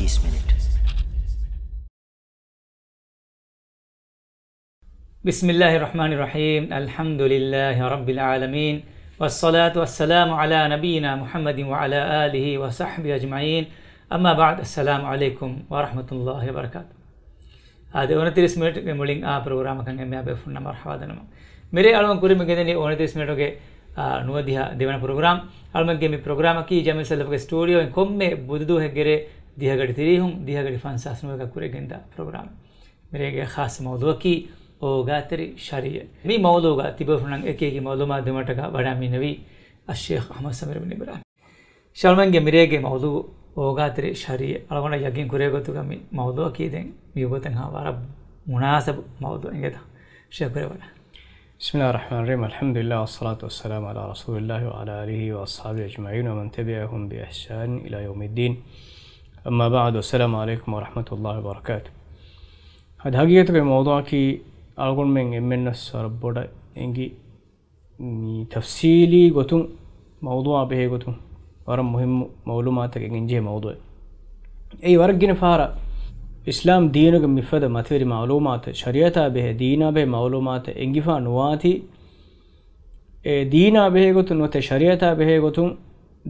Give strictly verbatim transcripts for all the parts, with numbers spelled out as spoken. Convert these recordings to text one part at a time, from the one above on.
بسم الله الرحمن الرحيم. الحمد لله رب العالمين. والصلاة والسلام على نبينا محمد وعلى آله وصحبه أجمعين. أما بعد. السلام عليكم ورحمة الله وبركاته. އާދެ، އޮނަތިރީސް މިނެޓްގެ މުޅިން އާ ޕްރޮގްރާމަކަށް އެންމެހާ ބޭފުޅުންނަށް މަރުޙަބާ ދަންނަވަން. މިރޭ އަޅުގަނޑު ކުރިމަގެން ދެނީ އޮނަތިރީސް މިނެޓުގެ، އާ، ނުވަދިހަ ދެވަނަ ޕްރޮގްރާމް. އަޅުގަނޑުގެ މި ޕްރޮގްރާމަކީ ޖަމީލް ސަލަފުގެ ސްޓޫޑިއޯއިން ކޮންމެ ބުދު ދުވަހެއްގެރޭ ދިހަގަޑި ތިރީހުން ދިހަގަޑި ފަންސާސް ނުވައިގަ ކުރެގެންދާ ޕްރޮގްރާމެއް. މިރޭގެ ޚާއްޞަ މައުޟޫއަކީ އޯގާތެރި ޝަރީޢަތް. މި މައުޟޫގަ ތިބޭފުޅުންނަށް އެކި އެކި މައުލޫމާތު ދިނުމަށްޓަކާ ވަޑައިގެންނެވީ އައްޝޭޚް އަޙްމަދު ސަމީރު ބިން އިބްރާހިމް. ޝަރުމަންގެ މިރޭގެ މައުޟޫ އޯގާތެރި ޝަރީޢަތް. އަޅުގަނޑަށް ޔަގީން ކުރެވޭ ގޮތުގަ މި މައުޟޫއަކީ ދެން މި އޮތްތަން ހާ ވަރަށް މުނާސަބު މައުޟޫ އިނގޭތަ؟ ޝޭޚް ކުރެވަޑަ. بسم الله الرحمن الرحيم. الحمد لله والصلاة والسلام على رسول الله وعلى آله وأصحابه أجمعين ومن تبعهم بإحسان إلى يوم الدين. أما بعد، السلام عليكم ورحمة الله وبركاته. އަދި ހަގީގަތުގެ މައުޟޫއަކީ އަޅުގަނޑުމެން އެންމެންނަށް ވަރަށް ބޮޑަށް އެނގި މި ތަފްސީލީ ގޮތުން މައުޟޫއާ ބެހޭ ގޮތުން ވަރަށް މުހިއްމު މައުލޫމާތަކެއް ގެންޖެހޭ މައުޟޫއެއް. އެއީ ވަރަށް ގިނަ ފަހަރަށް އިސްލާމް ދީނުގެ މިފަދަ މަތިވެރި މައުލޫމާތު، ޝަރީޢަތާ ބެހޭ، ދީނާ ބެހޭ މައުލޫމާތެއް އެނގިފާ ނުވާތީ، އެ ދީނާ ބެހޭ ގޮތުން ނުވަތަ ޝަރީޢަތާ ބެހޭ ގޮތުން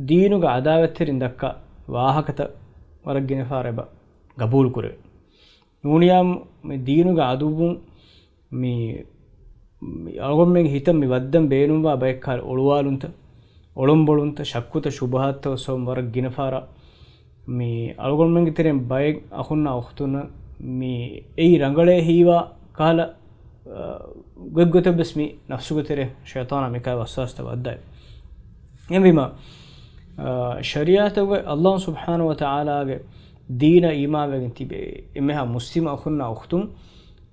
ދީނުގެ އަދާވަތްތެރިން ދައްކާ ވާހަކަތައް ވަރަށް ގިނަ ފަހަރަށް އެބަ ގަބޫލު ކުރެވޭ. ނޫނިޔާ މި ދީނުގެ އަދުއްވުން މި، މި އަޅުގަނޑުމެން ހިތަށް މި ވައްދަން ބޭނުންވާ ބައެއްކާ އޮޅުވާލުންތަ، އޮޅުންބޮޅުންތަ، ޝައްކުތަ، ޝުބުހާތްތަ އޮއްސަވަމުން ވަރަށް ގިނަ ފަހަރަށް މި އަޅުގަނޑުމެންގެ ތެރެއިން ބައެއް އަޚުންނާ އުޚްތުންނަށް މި އެއީ ރަނގަޅޭ ހީވާ ކަހަލަ، އަ، ގޮތްގޮތަށްވެސް މި ނަފްސުގެ ތެރޭ ޝައިޠާނާ މިކަހަލަ ވަސްވާސްތައް ވައްދައި. އެހެންވީމަ، އަ، ޝަރީޢަތުގައި ﷲ ސުބްޙާނަހޫ ވަތަޢާލާގެ ދީނަށް އީމާންވެގެން ތިބޭ އެންމެހާ މުސްލިމް އަޚުންނާ އުޚްތުން،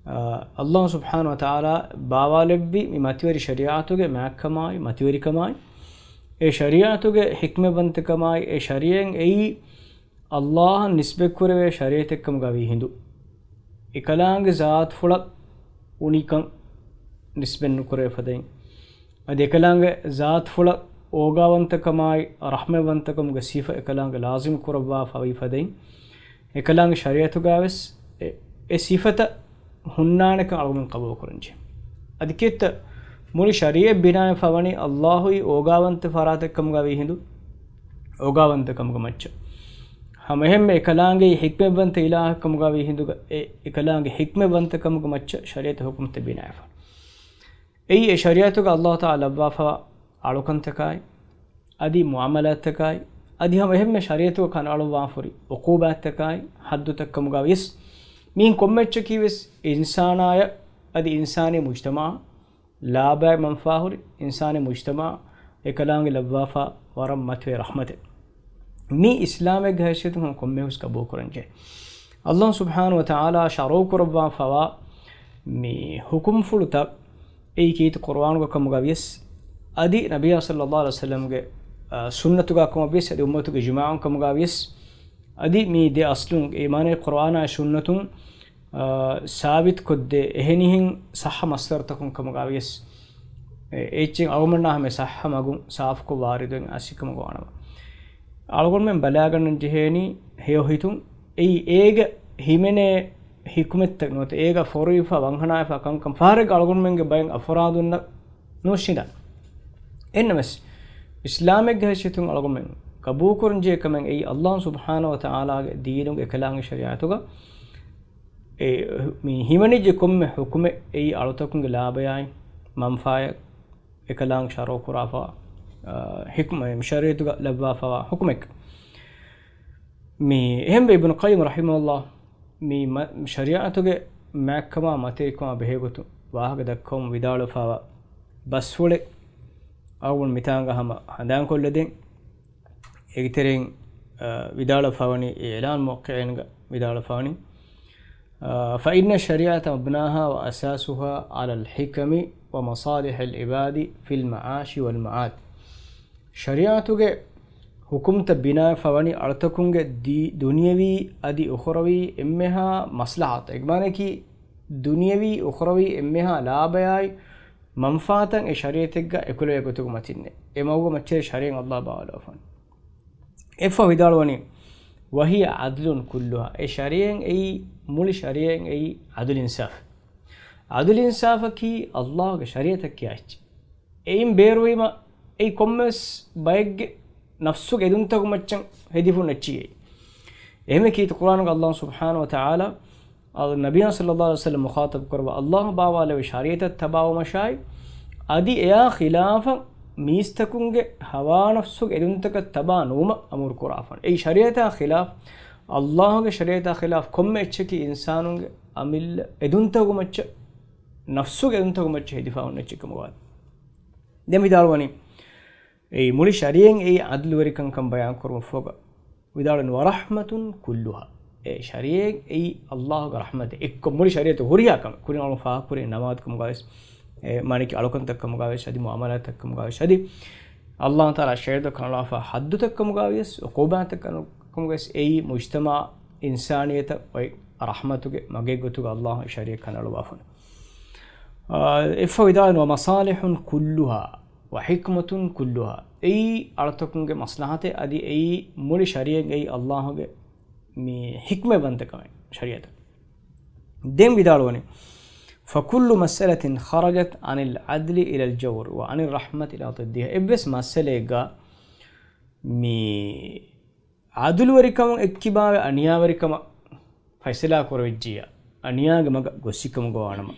އަ، ﷲ ސުބްޙާނަހޫ ވަތަޢާލާ ބާވާލެއްވި މި މަތިވެރި ޝަރީޢަތުގެ މާތްކަމާއި، މަތިވެރިކަމާއި، އެ ޝަރީޢަތުގެ ޙިކްމަތްވަންތަކަމާއި، އެ ޝަރީޢަތް އެއީ ﷲ އަށް ނިސްބަތްކުރެވޭ ޝަރީޢަތެއްކަމުގަ ވީ ހިނދު، އެކަލާނގެ ޒާތުފުޅަށް އުނިކަން ނިސްބަތްނުކުރެވޭ ފަދައިން، އަދި އެކަލާނގެ ޒާތުފުޅަށް އޯގާވަންތަކަމާއި، ރަޙްމަތްވަންތަކަމުގެ ސިފަ އެކަލާނގެ ލާޒިމް ކުރައްވާފަ ވީ ފަދައިން، އެކަލާނގެ ޝަރީޢަތުގަވެސް އެ، އެ ސިފަތައް ހުންނާނެކަން އަޅުގަނޑު ޤަބޫލުކުރަންޖެހޭ. އަދި ކިއްތަ މުޅި ޝަރީޢަތް ބިނާވެފަ ވަނީ ﷲ އީ އޯގާވަންތަ ފަރާތެއްކަމުގަ ވީ ހިނދު، އޯގާވަންތަކަމުގެ މައްޗަށް. ހަމައެހެންމެ އެކަލާނގެ ޙިކްމަތްވަންތަ އިލާހެއްކަމުގަ ވީ ހިނދުގަ، އެ، އެކަލާނގެ ޙިކްމަތްވަންތަކަމުގެ މައްޗަށް ޝަރީޢަތު ޙުކުމްތައް ބިނާވެފަ. އެއީ އެ ޝަރީޢަތުގަ ﷲ ތަޢާލާ ލައްވާފަވާ އަޅުކަންތަކާއި، އަދި މުޢާމަލާތްތަކާއި، އަދި ހަމަ އެހެންމެ ޝަރީޢަތުގަ ކަނޑައަޅުއްވާފަހުރި ޢުޤޫބާތްތަކާއި، ޙައްދުތައްކަމުގަ ވިޔަސް، މިއިން ކޮންމެއަކަސް ވެސް އިންސާނާޔަށް އަދި އިންސާނީ މުޖްތަމަޢަށް ލާބައި މަންފާހުރި އިންސާނީ މުޖްތަމަޢަށް އެކަލާނގެ ލައްވާފަ ވަރަށް މަތިވެ ރަޙްމަތެއް. މީ އިސްލާމެއްގެ ހައިސިއްޔަތުން ކޮންމެވެސް ޤަބޫލުކުރަންޖެހޭ. ﷲ ސުބްޙާނަހޫ ވަތަޢާލާ ޝަރުޢުކުރައްވާފަވާ މި ޙުކުމްފުޅުތައް އެއީ ކީރިތި ޤުރުއާނުގަ ކަމުގަ ވިޔަސް، އަދި ނަބިއްޔާ ޞައްލައްލާހު ޢަލައިހި ވަސައްލަމްގެ، އަ، ސުންނަތުގަ ކަމަށް ވިޔަސް، އަދި އުއްމަތުގެ އިޖުމާޢުން ކަމުގަ ވިޔަސް، އަދި މި ދެ އަޞްލުން އޭ މާނައީ ޤުރުއާނާއި ސުންނަތުން، އަ، ސާބިތުކޮށްދޭ އެހެނިހެން ޞައްޙަ މަޞްދަރުތަކުން ކަމުގަ ވިޔަސް، އެ، އެއްޗެއް އަޅުގަނޑުމެންނާ ހަމަ ޞައްޙަ މަގުން ސާފުކޮށް ވާރިދުވެގެން އައިސް ކަމުގަ ވާނަމަ، އަޅުގަނޑުމެން ބަލާގަންނަން ޖެހޭނީ ހެޔޮ ހިތުން އެއީ އޭގަ ހިމެނޭ ޙިކުމަތްތައް ނުވަތަ އޭގަ ފޮރުވިފަ ވަންހަނާފަ ކަންކަން ފަހަރެއްގަ އަޅުގަނޑުމެންގެ ބައެއް އަފްރާދުންނަށް ނުވެސް ނިދާނެ. އެހެންނަމަވެސް، އިސްލާމެއްގެ ހައިސިއްޔަތުން އަޅުގަނޑުމެން ޤަބޫލުކުރަންޖެހޭ ކަމެއް އެއީ ﷲ ސުބްޙާނަހޫ ވަތަޢާލާގެ ދީނުގެ އެކަލާނގެ ޝަރީޢަތުގަ އެ، މި ހިމެނިއްޖެ ކޮންމެ ޙުކުމެއް އެއީ އަޅުތަކުންގެ ލާބަޔާއި މަންފާއަށް އެކަލާނގެ ޝަރުޢުކުރާފަ، އާ، ޙިކްމަތް، ޝަރީޢަތުގަ ލައްވާފަވާ ޙުކުމެއް. މި އެހެންވެ އިބްނު ޤައްޔިމް ރަޙިމަހުﷲ މި މަ-، ޝަރީޢަތުގެ މާތްކަމާ މަތިވެރިކަމާ ބެހޭގޮތުން ވާހަކަ ދައްކަވަމުން ވިދާޅުވެފަވާ ބަސްފުޅެއް އަޅުގަނޑު މިތާނގަ ހަމަ ހަނދާންކޮށްލަދޭން. އޭގެ ތެރެއިން، އަ، ވިދާޅުވެފަވަނީ އިޢުލާން މުވައްޤިޢީންގަ ވިދާޅުވެފަވަނީ، އަ، فإن الشريعة مبناها وأساسها على الحكم ومصالح العباد في المعاش والمعاد. ޝަރީޢަތުގެ ޙުކުމްތައް ބިނާވެފަވަނީ އަޅުތަކުންގެ ދީ-، ދުނިޔަވީ އަދި އުޚުރަވީ އެންމެހާ މަޞްލަޙަތަށް. އެގެ މާނައަކީ ދުނިޔަވީ އުޚުރަވީ އެންމެހާ ލާބަޔާއި މަންފާތައް އެ ޝަރީޢަތެއްގަ އެކުލެވޭ ގޮތުގެ މަތިންނޭ. އެ މަގުގެ މައްޗަށް ޝަރީޢަތް ﷲ ބާވާލައްވަފަވަނީ. އެއަށްފަހު ވިދާޅުވަނީ، وهي عدل كلها، އެ ޝަރީޢަތް އެއީ، މުޅި ޝަރީޢަތް އެއީ ޢަދުލު އިންސާފު. ޢަދުލު އިންސާފަކީ ﷲގެ ޝަރީޢަތަށް ކިޔާ އެއްޗެއް. އެއިން ބޭރުވީމަ އެއީ ކޮންމެވެސް ބައެއްގެ ނަފްސުގެ އެދުންތަކު މައްޗަށް ހެދިފުން އެއްޗިއްޔެއް. އެހެން ކީރިތި ޤުރްއާނުގަ ﷲ ސުބްޙާނަހޫ ވަތަޢާލާ އަލް ނަބިއްޔާ ޞައްލައްލާހު ޢަލައިހި ވަސައްލަމް މުޚާޠަބު ކުރައްވާ، ﷲ ބާވާލެއްވި ޝަރީޢަތަށް ތަބާވުމަށާއި، އަދި އެއާ ޚިލާފަށް މީސްތަކުންގެ ހަވާ ނަފްސުގެ އެދުންތަކަށް ތަބާ ނުވުމަށް އަމުރު ކުރާފަން. އެއީ ޝަރީޢަތާ ޚިލާފް، ﷲގެ ޝަރީޢަތާ ޚިލާފް ކޮންމެ އެއްޗަކީ އިންސާނުންގެ އަމިއްލަ އެދުންތަކު މައްޗަށް، ނަފްސުގެ އެދުންތަކު މައްޗަށް ހެދިފާ ހުންނަ އެއްޗެއް ކަމުގަ ވާނެ. ދެން ވިދާޅުވަނީ، އެއީ މުޅި ޝަރީޢަތް އެއީ ޢަދުލުވެރިކަން ކަން ބަޔާން ކުރުމަށްފަހުގަ ވިދާޅުވި، ވަރަޙްމަތުން ކުއްލުހާ. އެ ޝަރީޢަތް އެއީ ﷲގެ ރަޙްމަތެއް އެއްކޮށް، މުޅި ޝަރީޢަތު ހުރިހާ ކަމެއް ކުރިން އަޅުގަނޑު ފާހަގަކުރި ނަމާދު ކަމުގަވެސް، އެ މާނައަކީ އަޅުކަންތައް ކަމުގަވެސް، އަދި މުޢާމަލާތްތައް ކަމުގަވެސް، އަދި ﷲ ތަޢާލާ ޝަރީޢަތު ކަނޑައަޅާފަ ޙައްދުތައް ކަމުގަވިޔަސް، ޢުޤޫބާތައް ކަމުގަވެސް، އެއީ މުޖްތަމަޢު އިންސާނިއްޔަތަށް އޮތް ރަޙްމަތުގެ މަގެއް ގޮތުގަ ﷲ ޝަރީޢަތް ކަނޑައަޅުއްވާފަން. އާ، އެއްފަހު ވިދާޅުވި، ވަމަޞާލިޙުން ކުއްލުހާ ވަޙިކްމަތުން ކުއްލުހާ. އެއީ އަޅުތަކުންގެ މަޞްލަޙަތެއް، އަދި އެއީ މުޅި ޝަރީޢަތް އެއީ ﷲގެ މި ޙިކްމަތްވަންތަކަމެއް ޝަރީޢަތަށް. ދެން ވިދާޅުވަނީ، فكل مسألة خرجت عن العدل إلى الجور وعن الرحمة إلى ضدها. އެއްވެސް މައްސަލައެއްގަ މި ޢަދުލުވެރިކަމުން އެއްކިބާވެ އަނިޔާވެރިކަމަށް ފައިސަލާ ކުރެވިއްޖިއްޔާ، އަނިޔާގެ މަގަށް ގޮއްސިކަމުގަ ވާނަމަ،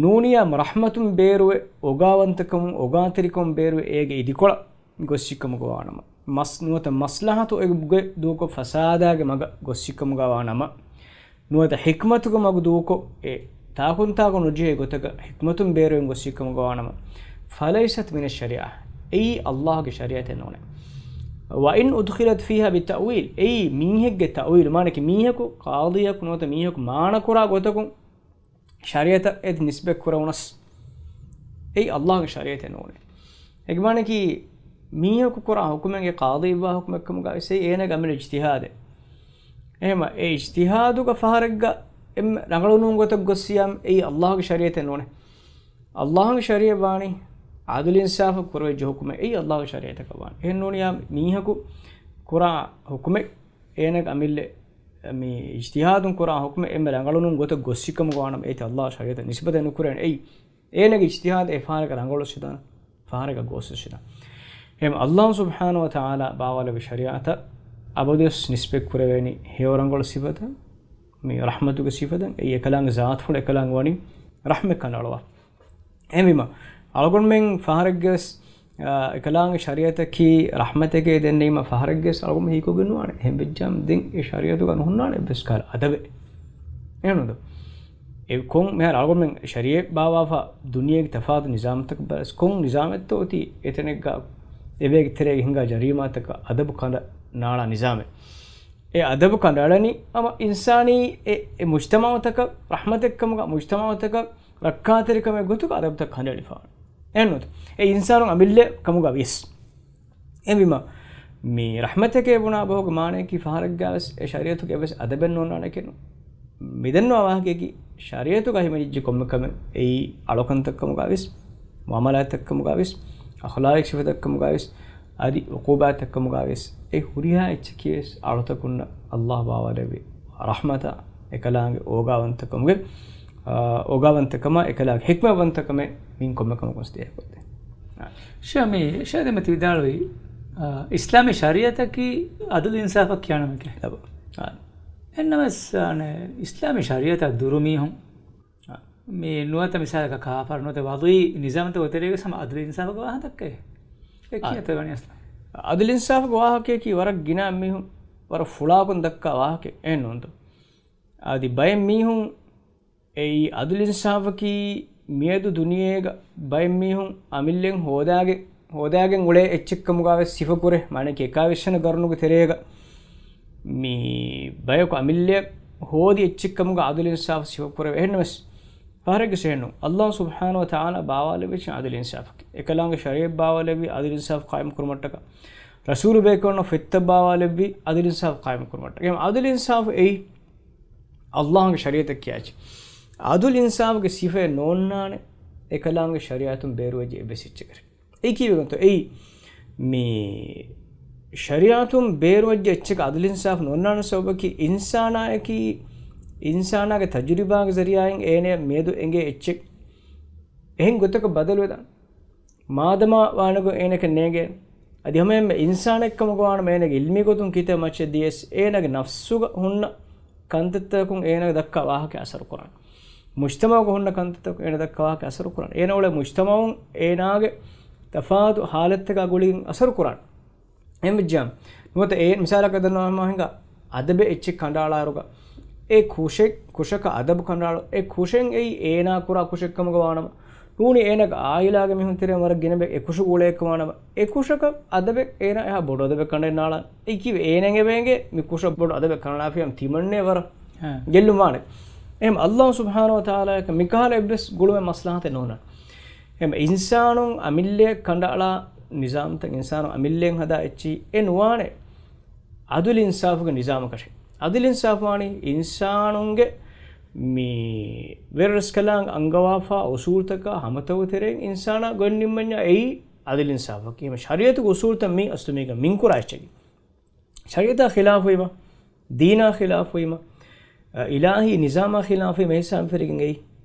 ނޫނިއްޔާ ރަޙްމަތުން ބޭރުވެ އޮގާވަންތަކަމުން، އޮގާތެރިކަމުން ބޭރުވެ އޭގެ އިދިކޮޅަށް ގޮއްސިކަމުގަ ވާނަމަ، މަސް ނުވަތަ މަސްލަޙަތު އެގެ ދޫކޮށް ފަސާދާގެ މަގަށް ގޮއްސިކަމުގަ ވާނަމަ، ނުވަތަ ޙިކްމަތުގެ މަގު ދޫކޮށް އެ ތާކުންތާކު ނުޖެހޭ ގޮތަކަށް ޙިކްމަތުން ބޭރުވެން ގޮއްސިކަމުގަ ވާނަމަ، فليست من الشريعة، އެއީ ﷲގެ ޝަރީޢަތެއް ނޫނޭ. وإن أدخلت فيها بالتأويل، އެއީ މީހެއްގެ ތައުވީލު، މާނައަކީ މީހަކު ޤާޟީއަކު ނުވަތަ މީހަކު މާނަކުރާ ގޮތަކުން ޝަރީޢަތަށް އެދި ނިސްބަތް ކުރެވުނަސް، އެއީ ﷲގެ ޝަރީޢަތެއް ނޫނޭ. އޭގެ މާނައަކީ މީހަކު ކުރާ ޙުކުމެއްގެ ޤާޟީ އިއްވާ ޙުކުމެއް ކަމުގަ ވެސް އެއީ އޭނާގެ އަމިއްލަ އިޖްތިހާދެއް. އެހެމަ އެ އިޖްތިހާދުގަ ފަހަރެއްގަ އެންމެ ރަނގަޅު ނޫން ގޮތަށް ގޮއްސިޔާމަ އެއީ ﷲގެ ޝަރީޢަތެއް ނޫނޭ. ﷲގެ ޝަރީޢަތް ވާނީ ޢަދުލު އިންސާފަށް ކުރެވިއްޖެ ޙުކުމެއް، އެއީ ﷲގެ ޝަރީޢަތަކަށް ވާނެ. އެހެން ނޫނިޔާ މީހަކު ކުރާ ޙުކުމެއް، އޭނާގެ އަމިއްލަ މި އިޖްތިހާދުން ކުރާ ޙުކުމެއް އެންމެ ރަނގަޅު ނޫން ގޮތަށް ގޮއްސިކަމުގަ ވާނަމަ އޭތި ﷲ ޝަރީޢަތަށް ނިސްބަތެއް ނުކުރޭނެ. އެއީ އޭނާގެ އިޖްތިހާދު އެ ފަހަރަކަށް ރަނގަޅުވެސް ވެދާނެ، ފަހަރަކަށް ގޯސްވެސް ވެދާނެ. އެހެން ﷲ ސުބްޙާނަހޫ ވަތަޢާލާ ބާވާލެއްވި ޝަރީޢަތަށް އަބަދުވެސް ނިސްބަތް ކުރެވޭނީ ހެޔޮ ރަނގަޅު ސިފަތައް، މި ރަޙްމަތުގެ ސިފަތައް، އެއީ އެކަލާނގެ ޒާތުފުޅު އެކަލާނގެ ވަނީ ރަޙްމަތް ކަނޑައަޅުވާ. އެހެންވީމަ، އަޅުގަނޑުމެން ފަހަރެއްގެވެސް، އާ، އެކަލާނގެ ޝަރީޢަތަކީ ރަޙްމަތެކޭ ދެންނެވީމަ ފަހަރެއްގެވެސް އަޅުގަނޑު ހީކޮށްގެން ނުވާނެ. އެހެން ވެއްޖާމަ ދެން އެ ޝަރީޢަތުގަ ނުހުންނާނެ އެއްވެސް ކަހަލަ އަދަބެއް. އެހެންނު ދޯ؟ އެ ކޮން މިހާރު އަޅުގަނޑުމެން ޝަރީޢަތް ބާވާފަ ދުނިޔޭގެ ތަފާތު ނިޒާމްތަކަށް ބަލަސް ކޮން ނިޒާމެއްތޯ އޮތީ އެތަނެއްގަ އެބޭގެ ތެރޭގަ ހިނގާ ޖަރީމާތަކަށް އަދަބު ކަނޑަ ނާޅާ ނިޒާމެއް. އެ އަދަބު ކަނޑައަޅަނީ ހަމަ އިންސާނީ އެ، އެ މުޖްތަމަޢުތަކަށް ރަޙްމަތެއްކަމުގަ މުޖްތަމަޢުތަކަށް ރައްކާތެރިކަމެއް ގޮތުގަ އަދަބުތައް ކަނޑައެޅިފާނެ. އެހެންނުތަ؟ އެ އިންސާނުން އަމިއްލަ ކަމުގަ ވިޔަސް. އެހެންވީމަ، މި ރަޙްމަތެކޭ ބުނާ ބަހުގެ މާނައަކީ ފަހަރެއްގަވެސް އެ ޝަރީޢަތުގެ އެއްވެސް އަދަބެއް ނޯންނާނެކެއްނު. މިދަންނަވާ ވާހަކައަކީ ޝަރީޢަތުގަ ހިމެނިއްޖެ ކޮންމެ ކަމެއް އެއީ އަޅުކަންތައްކަމުގަވެސް، މުޢާމަލާތްތައްކަމުގަވެސް، އަޚްލާޤީ ސިފަތައްކަމުގަވެސް، އަދި ޢުޤޫބާތައްކަމުގަވެސް، އެ ހުރިހާ އެއްޗަކީވެސް އަޅުތަކުންނަށް ﷲ ބާވާލެއްވި ރަޙްމަތާ އެކަލާނގެ އޯގާވަންތަކަމުގެ، އާ، އޯގާވަންތަކަމާ އެކަލާނގެ ޙިކްމަތްވަންތަކަމެއް މިން ކޮންމެ ކަމަކުން ދޭހަކޮށްދޭ. ޝޭޚް މި، ޝޭޚް ދެމެތި ވިދާޅުވީ، އާ، އިސްލާމީ ޝަރީޢަތަކީ އަދުލު އިންސާފަށް ކިޔާ ނަމެކޭ. އާ. އެހެންނަމަވެސް، އާނެ، އިސްލާމީ ޝަރީޢަތާ ދުރު މީހުން އާ. މި ނުވަތަ މިސާލަކަށް ކާފަރު ނުވަތަ ވަޟުޢީ ނިޒާމްތަކުގެ ތެރޭގަ ހަމަ އަދުލު އިންސާފުގެ ވާހަކަ ދައްކައޭ. އެ އާ. ކިޔަތަ ވަނީ އަސްލު؟ އަދުލު އިންސާފުގެ ވާހަކަޔަކީ ވަރަށް ގިނަ މީހުން ވަރަށް ފުޅާކޮށް ދައްކާ ވާހަކައެއް ނޫންތޯ؟ އަދި ބައެއް މީހުން އެއީ އަދުލު އިންސާފަކީ މިއަދު ދުނިޔޭގަ ބައެއް މީހުން އަމިއްލައިން ހޯދާގެ، ހޯދާގެން އުޅޭ އެއްޗެއްކަމުގަވެސް ސިފަކުރޭ، މާނައަކީ އެކާވީސް ވަނަ ގަރުނުގެ ތެރޭގަ މި ބަޔަކު އަމިއްލައަށް ހޯދި އެއްޗެއްކަމުގަ އަދުލު އިންސާފު ސިފަކުރެވޭ. އެހެންނަމަވެސް، ފަހަރެއްގެ ސޭނު، ﷲ ސުބްޙާނަހޫ ވަތަޢާލާ ބާވާލެއްވި އަދުލު އިންސާފަކީ، އެކަލާނގެ ޝަރީޢަތް ބާވާލެއްވި އަދުލު އިންސާފު ޤާއިމު ކުރުމަށްޓަކާ، ރަސޫލު ބޭކަލުންނަށް ފޮތްތައް ބާވާލެއްވި އަދުލު އިންސާފު ޤާއިމު ކުރުމަށްޓަކާ. އެހެން އަދުލު އިންސާފު އެއީ ﷲގެ ޝަރީޢަތަށް ކިޔާ އެއްޗެއް. އަދުލު އިންސާފުގެ ސިފައެއް ނޯންނާނެ އެކަލާނގެ ޝަރީޢަތުން ބޭރުވެއްޖެ އެއްވެސް އެއްޗަކަށް. އެއީ ކީއްވެގެންތޯ؟ އެއީ މި ޝަރީޢަތުން ބޭރުވެއްޖެ އެއްޗަކަށް އަދުލިންސާފު ނޯންނާނެ ސަބަބަކީ އިންސާނާއަކީ، އިންސާނާގެ ތަޖުރިބާގެ ޒަރީޢާއިން އޭނަ މިއަދު އެނގޭ އެއްޗެއް އެހެން ގޮތަކަށް ބަދަލުވެދާނެ. މާދަމާ ވާނެގޮތް އޭނަކަށް ނޭނގޭނެ. އަދި ހަމައެހެންމެ އިންސާނެއްކަމުގަ ވާނަމަ އޭނަގެ އިލްމީ ގޮތުން ކިތައް މައްޗަށް ދިޔަސް އޭނަގެ ނަފްސުގަ ހުންނަ ކަންތައްތަކުން އޭނަ ދައްކާ ވާހަކަ އަސަރު ކުރާނެ. މުޖްތަމަޢުގަ ހުންނަ ކަންތައްތަކުން އޭނަ ދައްކާ ވާހަކަ އަސަރު ކުރާނެ. އޭނަ އުޅޭ މުޖްތަމަޢުން އޭނާގެ ތަފާތު ހާލަތްތަކާ ގުޅިގެން އަސަރު ކުރާނެ. އެހެންވެއްޖާ، ނުވަތަ އޭ މިސާލަކަށް ދަންނަވާ ހިނގާ، އަދަބެއް އެއްޗެއް ކަނޑައަޅާއިރުގަ، އެ ކުށެއް، ކުށަކަށް އަދަބު ކަނޑައަޅު، އެ ކުށެއް އެއީ އޭނާ ކުރާ ކުށެއްކަމުގަ ވާނަމަ، ނޫނީ އޭނާގެ އާއިލާގެ މީހުން ތެރެއިން ވަރަށް ގިނަ އެ ކުށު ގުޅޭކަށް ވާނަމަ، އެ ކުށަކަށް އަދަބެއް އޭނާ އެހާ ބޮޑު އަދަބެއް ކަނޑައަންނާނެ. އެ ކީއްވެ އޭނައަށް އެބަ އެނގޭ މި ކުށަށް ބޮޑު އަދަބެއް ކަނޑައަޅާފިއްޔާ ތިމަންނޭ ވަރަށް ހަ. ގެއްލުން ވާނެ. އެހެން އައްލާހު ސުބްޙާނަހު ވަތަޢާލާއަކަށް މިކަހަލަ އެއްވެސް ގުޅުމެއް މަސްލަހަތެއް ނޯންނާނެ. އެހެން އިންސާނުން އަމިއްލައަށް ކަނޑައަޅާ ނިޒާމްތައް، އިންސާނުން އަމިއްލައަށް ހަދާ އެއްޗިހި އެ ނުވާނެ އަދުލު އިންސާފުގެ ނިޒާމަކަށެއް. އަދުލު އިންސާފު ވާނީ އިންސާނުންގެ މި ވެރިރަސްކަލާނގެ އަންގަވާފާ އުސޫލުތަކާ ހަމަތައް ތެރެއިން އިންސާނާ ގޮތް ނިންމަންޏާ އެއީ އަދުލު އިންސާފަކީ. ހަމަ ޝަރީޢަތުގެ އުސޫލުތައް މީ އަސްލު މީގަ މިންކުރާ އެއްޗެއް. ޝަރީޢަތާ ޚިލާފުވީމަ، ދީނާ ޚިލާފުވީމަ، އަ، އިލާހީ ނިޒާމާ ޚިލާފުވީމަ އެހިސާބުން ފެށިގެން އެއީ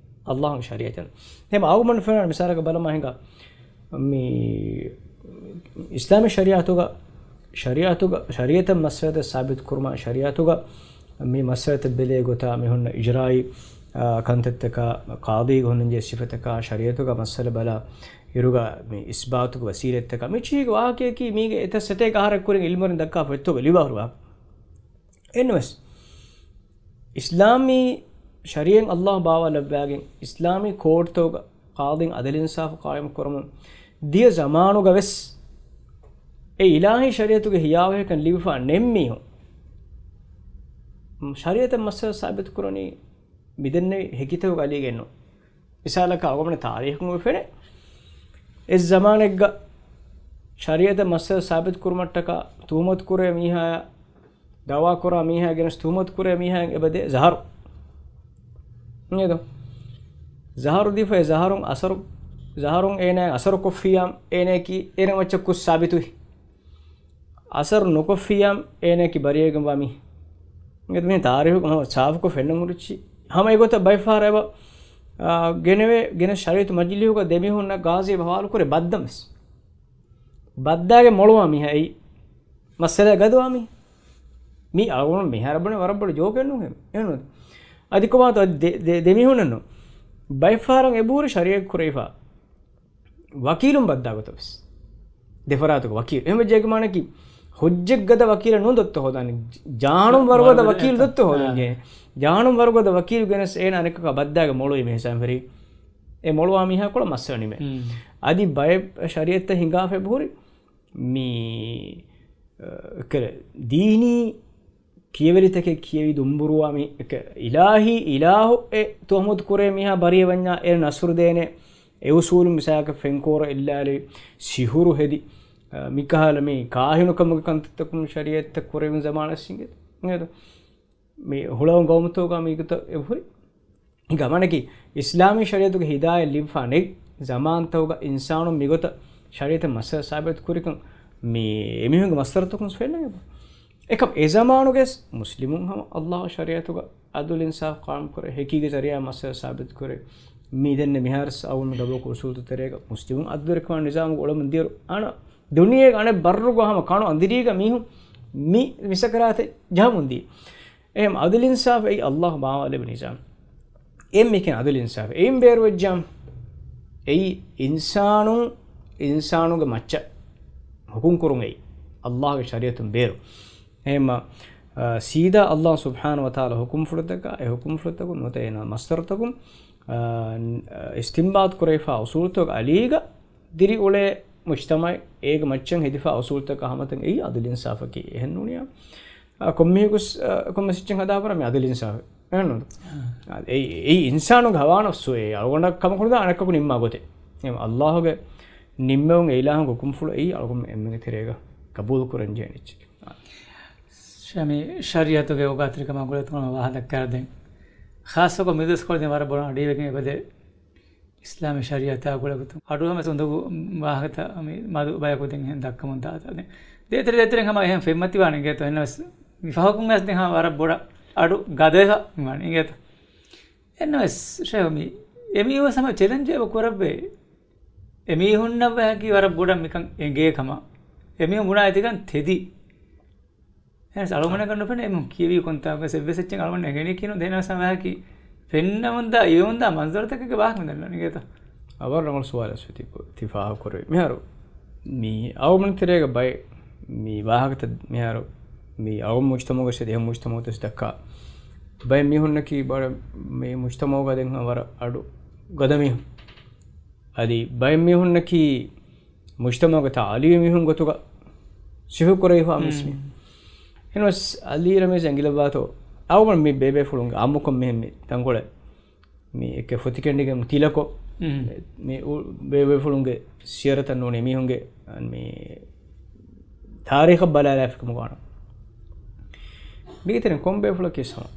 އައްލާހުގެ ޝަރީޢަތެއް. އެހެން އަޅުގަނޑު ފެންނަ މިސާލަކަށް ބަލަމާ ހިނގާ، މި އިސްލާމީ ޝަރީޢަތުގަ، ޝަރީޢަތުގަ، ޝަރީޢަތަށް މައްސަލަތައް ސާބިތު ކުރުމާ، ޝަރީޢަތުގަ މި މައްސަލަތައް ބެލޭ ގޮތާ މި ހުންނަ އިޖްރާއީ، އާ، ކަންތައްތަކާ، ޤާޟީގެ ހުންނަންޖެހޭ ސިފަތަކާ، ޝަރީޢަތުގަ މައްސަލަ ބަލާ އިރުގަ މި އިސްބާތުގެ ވަސީލަތްތަކާ، މި ޗީގެ ވާހަކަޔަކީ މީގެ އެތައް ސަތޭކަ އަހަރެއް ކުރިން އިލްމުވެރިން ދައްކާފަ އޮތްތޯގަ ލިބާ ހުރި ވާހަކަ. އެންވެސް، އިސްލާމީ ޝަރީޢަތް އައްލާހު ބާވާލައްވާގެން، އިސްލާމީ ކޯޓްތަކުގަ ޤާޟީން އަދުލު އިންސާފު ޤާއިމު ކުރަމުން ދިޔަ ޒަމާނުގަ ވެސް، އެ އިލާހީ ޝަރީޢަތުގެ ހިޔާވަހިކަން ލިބިފާ ނެތް މީހުން، ޝަރީޢަތަށް މައްސަލަ ސާބިތު ކުރަނީ މިދެންނެވި ހެކިތަކުގަ އަލީގެއްނު. މިސާލަކަށް އަޅުގަނޑު ތާރީޚުން އެ ފެނޭ. އެއް ޒަމާނެއްގަ ޝަރީޢަތަށް މައްސަލަ ސާބިތު ކުރުމަށްޓަކާ ތުހުމަތު ކުރޭ މީހާޔާ، ދައުވާ ކުރާ މީހާ ގެނެސް ތުހުމަތު ކުރޭ މީހާއަށް އެބަދޭ ޒަހަރު. އިނގޭތޯ؟ ޒަހަރު ދީފައި ޒަހަރުން އަސަރު، ޒަހަރުން އޭނާ އަސަރު ކޮށްފިއްޔާ އޭނާއަކީ އޭނަ މައްޗަށް ކުށް ސާބިތުވި. އަސަރު ނުކޮށްފިއްޔާ އޭނައަކީ ބަރީއަވެގެންވާ މީހެއް. އިނގޭތޯ؟ މިހެން ތާރީޚު ހަމަ ސާފުކޮށް ފެންނަން ހުރިއްޗި. ހަމަ އެގޮތަށް ބައެއް ފަހަރަށް އެބަ، އާ، ގެނެވޭ، ގެނެސް ޝަރީޢަތު މަޖިލީހުގަ ދެމީހުންނަށް ޤާޟީ އެބަ ހަވާލުކުރޭ ބައްދަމެސް. ބައްދާގެ މޮޅުވާ މީހާ އެއީ. މައްސަލައަށް ގަދަވާ މީ. މީ އަޅުގަނޑު މިހާރު ބުނެ ވަރަށް ބޮޑު ޖޯކެއް ނޫން އެހެން. އެހެން. އަދި ކޮބާތޯ ދެ، ދެ، ދެމީހުންނެއްނު. ބައެއް ފަހަރަށް އެބަހުރި ޝަރީޢަތް ކުރެވިފަ. ވަކީލުން ބައްދާ ގޮތަށް ވެސް. ދެފަރާތުގެ ވަކީލު. އެހެން ވެއްޖެ އޭގެ މާނައަކީ ހުއްޖަތްގަދަ ވަކީލެއް ނޫން ދޮއްތަ ހޯދާނީ. ޖާނުން ވަރުގަދަ ވަރުގަދަ ވަކީލު އެތަ؟ ދޮއްތަ ހޯދަން ޖެހޭ. ޖާނުން ވަރުގަދަ ވަކީލު ގެނެސް އޭނަ އަނެއްކަކާ ބައްދާގެ މޮޅުވީމަ އެހިސާބުން ފެށި. އެ މޮޅުވާ މީހާ ކޮޅަށް މައްސަލަ ނިމޭ. އަދި ބައެއް ޝަރީޢަތްތައް ހިނގާފަ އެބަހުރި މި، އަ، ކަރެ، ދީނީ ކިޔެވެރިތަކެއް ކިޔެވި ދުނބުރުވާ މި، އެކަ، އިލާހީ އިލާހު އެ ތުހުމަތު ކުރޭ މީހާ ބަރީއަވަންޏާ އޭނަ ނަޞްރު ދޭނެ. އެ އުސޫލުން މިސާލަކަށް ފެންކޯރަ އެއްލާލެވި، ސިހުރު ހެދި، އަ، މިކަހަލަ މި ކާހިނުކަމުގެ ކަންތައްތަކުން ޝަރީޢަތްތައް ކުރެވުނު ޒަމާނަށް އިނގޭތޯ. އިނގޭތޯ؟ މި ހުޅަވުން ގައުމުތަކުގަ މީގޮތަށް އެބަހުރި. އިނގޭ މާނައަކީ، އިސްލާމީ ޝަރީޢަތުގެ ހިދާޔަތް ލިބިފާ ނެތް ޒަމާންތަކުގަ އިންސާނުން މިގޮތަށް ޝަރީޢަތަށް މައްސަލަ ސާބިތު ކުރިކަން މި އެމީހުންގެ މަސްވެރިތަކުން ފެންނަން އެބަ. އެކަމް އެ ޒަމާނުގަސް މުސްލިމުން ހަމަ އައްލާހު ޝަރީޢަތުގަ އަދުލު އިންސާފު ޤާއިމް ކުރޭ، ހެކީގެ ޒަރީޢާ މައްސަލަ ސާބިތު ކުރޭ. މި ދެންނެ މިހާރު އަވުން ގަބޫލު އުސޫލު ތެރޭގަ މުސްލިމުން އަދުލުވެރިކަމާ ނިޒާމުގަ އުޅެމުން ދިޔައިރު އަނަ ދުނިޔޭގެ އަނެއް ބައްރުގަ ހަމަ ކަނު އަނދިރީގަ މީހުން މި މިސަކަރާތެއް ޖަހަމުން ދިޔަ. އެހެން އަދުލު އިންސާފު އެއީ އައްލާހު ބާވާލެއްވި ނިޒާމް. އެއް މިކެން އަދުލު އިންސާފު. އެއިން ބޭރުވެއްޖާ އެއީ އިންސާނުން އިންސާނުގެ މައްޗަށް ހުކުމް ކުރުން އެއީ އައްލާހުގެ ޝަރީޢަތުން ބޭރު. އެހެންމަ، އަ، ސީދާ އައްލާހު ސުބްޙާނަހު ވަތަޢާލާ ހުކުމްފުޅުތަކާ، އެ ހުކުމްފުޅުތަކުން ނުވަތަ އޭނާ މަސްދަރުތަކުން، އަ، އިސްތިންބާޠު ކުރެވިފާ އުސޫލުތަކު އަލީގަ ދިރިއުޅޭ މުޖްތަމަޢެއް އޭގެ މައްޗަށް ހެދިފާ އުސޫލުތަކާ ހަމަތަން އެއީ އަދުލު އިންސާފަކީ. އެހެން ނޫނިއްޔާ. އަ، ކޮންމެހެން ގޮސް، އަ، ކޮންމެސް އެއްޗެއް ހަދާފަރާ މި އަދުލު އިންސާފެއް. އެހެންނޫން؟ އާ. އެއީ، އެއީ އިންސާނުގެ ހަވާ ނަފްސު އެއީ. އަޅުގަނޑަށް ކަމަކު ނުދާ އަނެއްކަކު ނިންމާ ގޮތެއް. އެ އައްލާހުގެ ނިންމެވުން އެ އިލާހުގެ ހުކުމްފުޅު އެއީ އަޅުގަނޑު އެންމެންގެ ތެރޭގަ ގަބޫލު ކުރަން ޖެހޭނެ އެއްޗެކޭ. އާ. ޝަމީ، ޝަރީޢަތުގެ އޯގާތެރިކަމާ ގުޅޭ ތަންކޮޅެއް ވާހަކަ ދެން. ޚާއްޞަކޮށް މި ދުވަސްކޮޅު ދެން ވަރަށް ބޮޑަށް އަޑުއިވެގެން އެބަދޭ. އިސްލާމީ ޝަރީޢަތާ ގުޅޭގޮތުން އަޑު ހަމަ އުނދަގޫ ވާހަކަތައް މި މަދު ބަޔަކު ދެން އެހެން ދައްކަމުން ދާތާ. ދޭތެރެ ދޭތެރެން ހަމަ އެހެން ފެންމަތިވާނެ އިނގޭތޯ. އެހެންނަމަވެސް މި ފަހަކުން ވެސް ދެން ހަމަ ވަރަށް ބޮޑަށް އަޑު ގަދަވެފަ މިވާނެ އިނގޭތޯ. އެހެންނަމަވެސް ޝޭހު މި އެމީހުން ހަމަ ޗެލެންޖެއް އެބަ ކުރައްވޭ. އެމީހުންނަށް ވަހަކީ ވަރަށް ބޮޑަށް މިކަން އެނގޭ ކަމަށް. އެމީހުން ބުނާ އެތިކަން ތެދި. އެހެނަސް އަޅުގަނޑަކަށް ނުފެނޭ އެމީހުން ކިޔެވީ ކޮންތާކުވެސް އެއްވެސް އެއްޗެއް އަޅުގަނޑަށް އެނގެނީކީ ނޫން. ދެން އަސް ވަހަކީ ފެންނަމުންދާ އިވެމުންދާ މަންޒަރުތަކެއްގެ ވާހަކަ މިދަންނަވަނީ އިނގޭތޯ. އަވަރު ރަނގަޅު ސުވާލެއް އަސް ތި ތި ފާހަގަކުރެވި. މިހާރު މި އަޅުގަނޑު ތެރޭގަ ބައެއް މި ވާހަކަތައް މިހާރު މި އަޅުގަނޑު މުޖްތަމަޢުގަ އެހެން މުޖްތަމަޢުތައް ދައްކާ ބައެއް މީހުންނަކީ ބަ-، މި މުޖްތަމަޢުގަ ދެން ވަރަށް އަޑު ގަދަ މީހުން. އަދި ބައެއް މީހުންނަކީ މުޖްތަމަޢުގެ ތަޢުލީމީ މީހުން ގޮތުގަ ސިފަކުރެވިފާ މީސްމީ. އެހެންވެސް އަލީ ރަމީޒް އެނގިލައްވާތޯ، އަޅުގަނޑު މި ބޭބޭފުޅުންގެ އާއްމުކޮށް މިހެން މި ތަންކޮޅެއް މި އެކެ ފޮތިކެނޑިގެން ތިލަކޮށް، މި އު-، ބޭބޭފުޅުންގެ ސިޔަރަތައް ނޫނީ މީހުންގެ މި ތާރީޚަށް ބަލާލާފިކަމުގަ ވާނަމަ. މީގެ ތެރެއިން ކޮން ބޭފުޅަކީ ސަމަ-،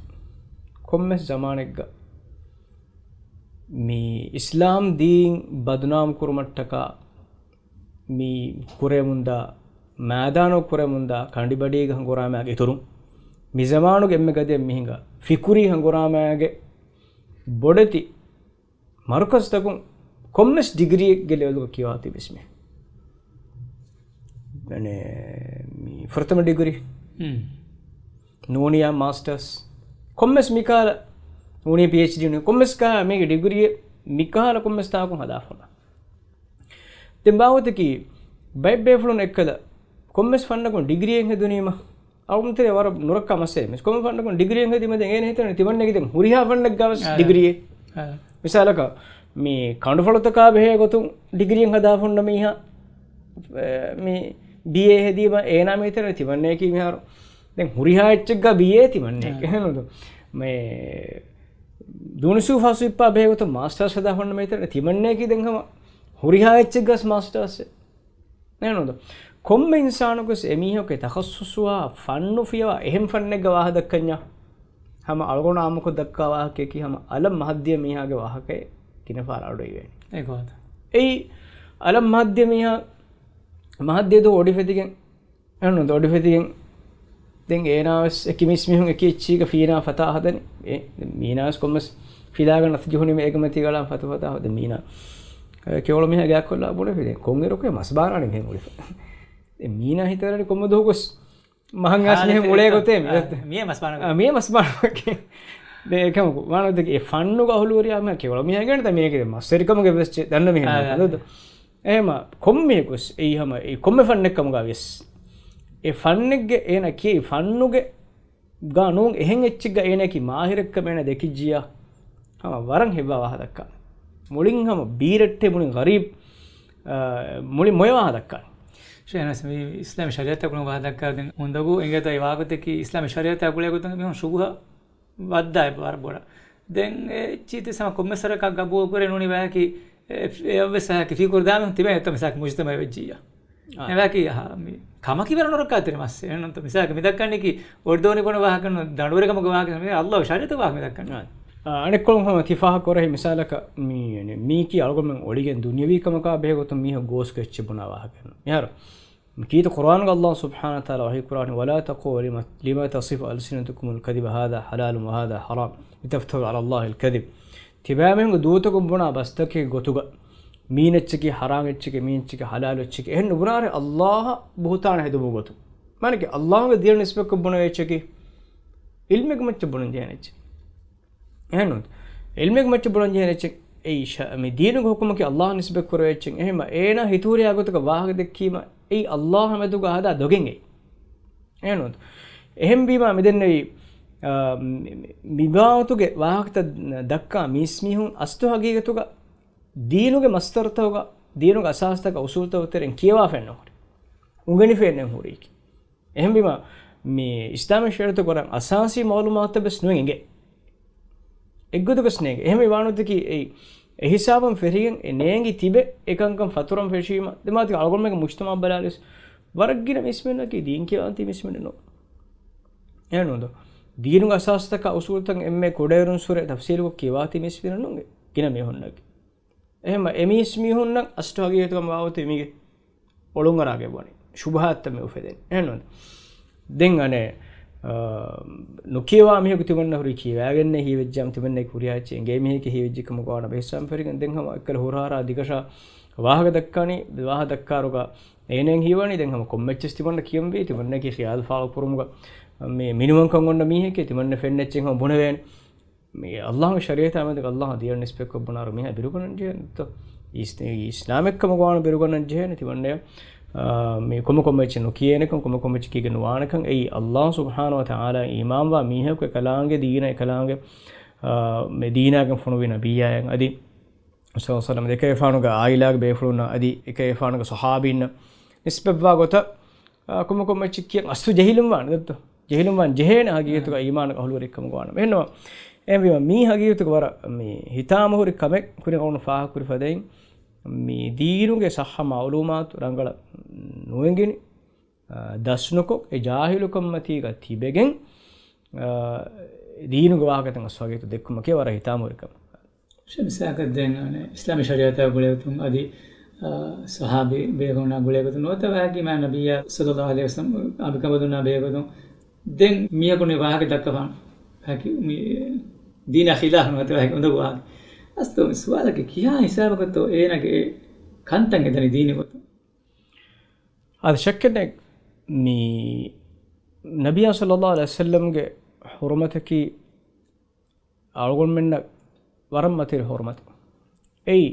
ކޮންމެސް ޒަމާނެއްގަ މި އިސްލާމް ދީން ބަދުނާމް ކުރުމަށްޓަކާ މި ކުރެމުންދާ، މައިދާނު ކުރެމުންދާ ކަނޑިބަޑީގެ ހަނގުރާމައިގެ އިތުރުން، މި ޒަމާނުގެ އެންމެ ގަދައަށް މިހިނގާ ފިކުރީ ހަނގުރާމައިގެ ބޮޑެތި މަރުކަޒުތަކުން ކޮންމެސް ޑިގްރީއެއްގެ ލެވެލްގަ ކިޔަވާތީ މީސްމީހުން. މި ފުރަތަމަ ޑިގްރީ، ނޫނިޔާ މާސްޓާސް، ކޮންމެސް މިކާލަ ނޫނިޔާ ޕީއެޗްޑީ ނޫނިޔާ ކޮންމެސް ކާ މީގެ ޑިގްރީއެއް މިކާލަ ކޮންމެސް ތާކުން ހަދާފަ. ދެން ބާވަތަކީ ބައެއް ބޭފުޅުން އެއްކަލަ ކޮންމެސް ފަންނަކުން ޑިގްރީއެއް ހެދުނީމަ، އަޅުގަނޑު ތެރޭ ވަރަށް ނުރައްކާ މައްސަލައެއް. މިސް ކޮންމެ ފަންނަކުން ޑިގްރީއެއް ހެދީމަ ދެން އޭނަ ހިތަނީ ތިމަންނައަކީ ދެން ހުރިހާ ފަންނެއްގަވެސް އާ. ޑިގްރީއެއް. އާ. މިސާލަކަށް މި ކަނޑުފަޅުތަކާ ބެހޭ ގޮތުން ޑިގްރީއެއް ހަދާފަ ހުންނަ މީހާ، އެ، މި ބީއޭ ހެދީމަ އޭނާ މި ހިތަނީ ތިމަންނައަކީ މިހާރު ދެން ހުރިހާ އެއްޗެއްގަ ބީއޭ ތިމަންނައަކީ. އާ. އެހެންނު މި ދޫނިސޫ ފާސު ހިއްޕާ ބެހޭ ގޮތުން މާސްޓާސް ހަދާފަ ހުންނަ މީހާ ތިމަންނައަކީ ދެން ހަމަ ހުރިހާ އެއްޗެއްގަސް މާސްޓާސް. އެހެންނު ކޮންމެ އިންސާނަކުވެސް އެމީހަކު ތަޚައްސުޞުވާ ފަންނު ފިޔަވާ އެހެން ފަންނެއްގަ ވާހަ ދައްކަންޏާ ހަމަ އަޅުގަނޑު އާއްމުކޮށް ދައްކާ ވާހަކައަކީ ހަމަ އަލަށް މަހަށްދިޔަ މީހާގެ ވާހަކައެއް ގިނަފަހަރަށް އަޑު އިވޭނެ. އެގޮތަށް. އެއީ އަލަށް މަހަށްދިޔަ މީހާ މަހަށްދިޔަ ދުވަހު އޮޑިފެތިގެން އެހެންނު އޮޑިފެތިގެން ދެން އޭނާވެސް އެކި މީސްމީހުން އެކި އެއްޗީގަ ފީނާ ފަތާ ހަދަނީ. އެ، ދެން މީނާވެސް ކޮންމެސް ފިލާގަނޑަށް އަތު ޖެހުނީމަ އޭގެ މަތީގަ އަޅާން ފަތު ފަތާ ހަދަ މީނާ. އެ، ކެވަޅު މީހާ ގާތްކޮށްލާ ބުނެފި ދެން ކޮންއިރަކު މަސް ބާނާނީ މިހެން އުޅިފަ. ދެން މީނާ ހިތަށް އަރަނީ ކޮންމެ ދުވަހަކުވެސް މަހަށް އައިސް މީހެއް އުޅޭ ގޮތޭ މި. އާ، މިޔަ މަސް ބާނާ ގޮތް. އާ، މިޔަ މަސް ބާނާ ގޮތް. ދެން އެކަމަކު ވާނަމަ އެ ފަންނުގަ އަހުލުވެރިޔާ މީހާ ކެވަޅު މީހާ ގެންނަ މީހެއްގެ މަސްވެރިކަމުގެ ވެސް ދަންނަ މީހެއް އާ، ނޫން. އާ. އެހެމަ ކޮންމެއަކުވެސް އެއީ ހަމަ އެ ކޮންމެ ފަންނެއް ކަމުގަ ވިޔަސް، އެ ފަންނެއްގެ އޭނަ ކިޔައި ފަންނުގެ ގާ ނޫން އެހެން އެއްޗެއްގަ އޭނައަކީ މާހިރެއްކަމަށް އޭނަ ދެކިއްޖިޔާ، ހަމަ ވަރަށް ހެއްވާ ވާހަ ދައްކާ. މުޅިން ހަމަ ބީރައްޓެ މުޅިން ޣަރީބް، އާ، މުޅި މޮޔަ ވާހަ ދައްކާ. ޝޭހް އަނަސް، މި އިސްލާމީ ޝަރީޢަތާ ގުޅުން ވާހަ ދައްކާ ދެން އުނދަގޫ އިނގޭތޯ އެ ވާގޮތަކީ އިސްލާމީ ޝަރީޢަތާ ގުޅޭ ގޮތުން މީހުން ޝުބުހަ ވައްދާ އެބަ ވަރަށް ބޮޑަށް. ދެން އެ އެއްޗިތި ސަމަ ކޮންމެސް ވަރަކަށް ގަބޫލު ކުރޭ ނޫނީ ވަހަކީ، އެ، އެއަށްވެސް ވަހަކީ ފިކުރު ދާމި ތިބެ އެތަ މިސާކި މުޖްތަމައެއް ވެއްޖިއްޔާ. އާ. އެ ވަހަކީ ހަ، މި ކަމަކީ ވަރަށް ނުރައްކާތެރި މައްސަ. އެހެންނު މިސާކި މި ދައްކަނީކީ އޮޑިދޯނި ބުނެ ވާހަކަ ނޫން ދަނޑުވެރިކަމުގެ ވާހަކަ މި އައްލާހު ޝަރީޢަތުގެ ވާހަކަ މި ދައްކަނީ. އާ. އާ، އަނެއްކޮޅުން ހަމަ ތި ފާހަގަ ކުރެހި މިސާލަކަށް މީ، މީކީ އަޅުގަނޑުމެން އޮޅިގެން ދުނިޔަވީ ކަމަކާ ބެހޭ ގޮތުން މީހަކު ގޯސްކޮށް އެއްޗެއް ބުނާ ވާހަކަ. މިހާރު ކީރިތި ޤުރްއާނުގަ އައްލާހު ސުބްޙާނަހު ވަތަޢާލާ ވަޙީ ކުރާނީ، "وَلَا تَقُولُوا لِمَا، لِمَا تَصِفُ أَلْسِنَتُكُمُ الْكَذِبَ هَذَا حَلَالٌ وَهَذَا حَرَامٌ لِتَفْتَرُوا عَلَى اللَّهِ الْكَذِبَ." ތިބާމީހުންގެ ދޫތަކުން ބުނާ ބަސްތަކެއް ގޮތުގަ މީނަ އެއްޗަކީ ޙަރާމް އެއްޗެކޭ، މީނަ އެއްޗަކީ ޙަލާލު އެއްޗެކޭ. އެހެން ނުބުނާރޭ އައްލާހަށް ބުހުތާނަ ހެދުމުގެ ގޮތުން. މާނައަކީ އައްލާހުގެ ދީނަށް ނިސްބަތްކޮށް ބުނެވޭ އެއްޗަކީ ޢިލްމެއްގެ މައްޗަށް ބުނަން ޖެހޭނެ އެއްޗެއް. އެހެންނު. ޢިލްމެއްގެ މައްޗަށް ބުނަން ޖެހޭނެ އެއްޗެއް. އެއީ ޝަ-، މި ދީނުގެ ޙުކުމަކީ އައްލާހަށް ނިސްބަތް ކުރެވޭ އެއްޗެއް. އެހެންވީމަ އޭނާ ހިތުހުރިހާ ގޮތަކަށް ވާހަކަ ދެއްކީމަ އެއީ އައްލާހާ މެދުގަ ހަދާ ދޮގެއް އެއީ. އެހެންނު. އެހެންވީމަ މިދެންނެވި، އާ، މި-، މި-، މިބާވަތުގެ ވާހަކަތައް ދައްކާ މީސްމީހުން އަސްލު ހަގީގަތުގަ ދީނުގެ މަސްދަރުތަކުގަ، ދީނުގެ އަސާސްތަކާ އުސޫލުތަކުގެ ތެރެއިން ކިޔަވާފައެއް ނުހުރި. އުނގެނިފައެއް ނެތް ހުރީކީ. އެހެންވީމަ، މި އިސްލާމީ ޝަރީޢަތުގެ ވަރަށް އަސާސީ މަޢުލޫމާތުތައް ވެސް ނުއެނގޭ. އެއްގޮތަކަސް ނޭނގޭ. އެހެންވީމަ ވާނުތަކީ އެއީ، އެހިސާބުން ފެށިގެން އެ ނޭނގި ތިބެ އެކަންކަން ފަތުރަން ފެށީމަ، ދެމާތި އަޅުގަނޑުމެންގެ މުޖްތަމަޢަށް ބަލާލިޔަސް ވަރަށް ގިނަ މީސްމީހުންނަކީ ދީން ކިޔަވާން ތި މީސްމީހުން ނޫން. އެހެންނު. ދީނުގެ އަސާސްތަކާ އުސޫލުތައް އެންމެ ކުޑައިރުންސުރެ ތަފްސީލުކޮށް ކިޔަވާ ތި މީސްމީހުން ނޫން. ގިނަ މީހުންނަކީ. އެހެންމަ އެ މީސް މީހުންނަށް އަސްލު ހަގީގަތުގަ މާވަތު މީގެ އޮޅުން އަރާގެ ވަނީ. ޝުބުހާތްތައް މި އުފެދެން. އެހެންނު. ދެން އަނެއް، އާ، ނުކިޔަވާ މީހަކު ތިމަންނަ ހުރި ކިޔަވާގެންނެއް ހީވެއްޖާމަ ތިމަންނައަކީ ހުރިހާ އެއްޗެއް އެނގޭ މީހެކޭ ހީވެއްޖެ ކަމުގަ ވާނަމަ އިހްސާން ފެށިގެން ދެން ހަމަ އެއްކަލަ ހުރަހަރާ ދިގަށާ ވާހަކަ ދައްކާނީ، ވާހަކަ ދައްކާރުގަ އޭނައަށް ހީވަނީ ދެން ހަމަ ކޮންމެއްޗެސް ތިމަންނަ ކިޔަންވީ، ތިމަންނައަކީ ޚިޔާލު ފާޅު ކުރުމުގަ މި މިނިވަންކަން އޮންނަ މީހެކޭ، ތިމަންނަ ފެންނަ އެއްޗެއް ހަމަ ބުނެވޭނެ. މި އައްލާހުގެ ޝަރީއަތާ މެދުގަ އައްލާހަށް ދިޔަ ނިސްބަތްކޮށް ބުނާރު މީހާ ބިރުގަންނަން ޖެހޭނެ ދޯ؟ އިސް-، އިސްލާމެއް ކަމުގަ ވާނަމަ ބިރުގަންނަން ޖެހޭނެ ތިމަންނަޔަށް، އާ، މި ކޮންމެ ކޮންމެ އެއްޗެއް ނުކިޔޭނެކަން، ކޮންމެ ކޮންމެ އެއްޗެއް ކީގެން ނުވާނެކަން. އެއީ އައްލާހު ސުބްޙާނަހު ވަ ތަޢާލާ އީމާންވާ މީހަކު އެކަލާނގެ ދީނަށް އެކަލާނގެ، އާ، މި ދީނާގެން ފޮނުވި ނަބިއްޔާއަށް އަދި ޞައްލަﷲު ޢަލައިހި ވަސައްލަމަ އެކަލޭގެފާނުގެ ޢާއިލާގެ ބޭފުޅުންނަށް އަދި އެކަލޭގެފާނުގެ ޞަޙާބީންނަށް ނިސްބަތްވާ ގޮތަށް، އާ، ކޮންމެ ކޮންމެ އެއްޗެއް ކިޔަން އަސްލު ޖެހިލުން ވާނެ ދޯ؟ ޖެހިލުން ވާން ޖެހޭނެ ހަގީގަތުގަ އީމާނުގެ އަހުލުވެރިއެއް ކަމުގަ ވާނަމަ. އެހެންނު، އެހެންވީމަ މީ ހަގީގަތުގަ ވަރަށް މި ހިތާމަހުރި ކަމެއް ކުރިން އަޅުގަނޑު ފާހަގަކުރި ފަދައިން މި ދީނުގެ ޞައްޙަ މަޢުލޫމާތު ރަނގަޅަށް ނުއެނގިނި، އާ، ދަސްނުކޮށް، އެ ޖާހިލުކަންމަތީގަ ތިބެގެން، އާ، ދީނުގެ ވާހަކަތައް އަސްލު ހަގީގަތު ދެއްކުމަކީ ވަރަށް ހިތާމަހުރި ކަމެއް. މިސާލަކަށް ދެން އިސްލާމީ ޝަރީޢަތާ ގުޅޭގޮތުން އަދި، އާ، ޞަޙާބީ ބޭކަލުންނާ ގުޅޭގޮތުން ނުވަތަ ވާހަކަ މާ ނަބިއްޔާ ޞައްލަﷲު ޢަލައިހި ވަސައްލަމަ އަނބިކަނބަލުންނާ ބޭކަލުން ދެން މީހަކު މި ވާހަކަ ދައްކަފާނެ. ވާހަކަ މި ދީނާ ޚިލާފު ނުވަތަ ވާހަކަ އުނދަގޫ ވާހަކަ. އަސްލު މި ސުވާލަކީ ކިހާ ހިސާބަކަށްތޯ އޭނާގެ އެ ކަންތައް އެދަނީ ދީނީ ގޮތުން؟ އާދެ، ޝައްކެއް ނެތް މި ނަބިއްޔާ ޞައްލަﷲު ޢަލައިހި ވަސައްލަމްގެ ޙުރުމަތަކީ އަޅުގަނޑުމެންނަށް ވަރަށް މަތިވެރި ޙުރުމަތެއް. އެއީ،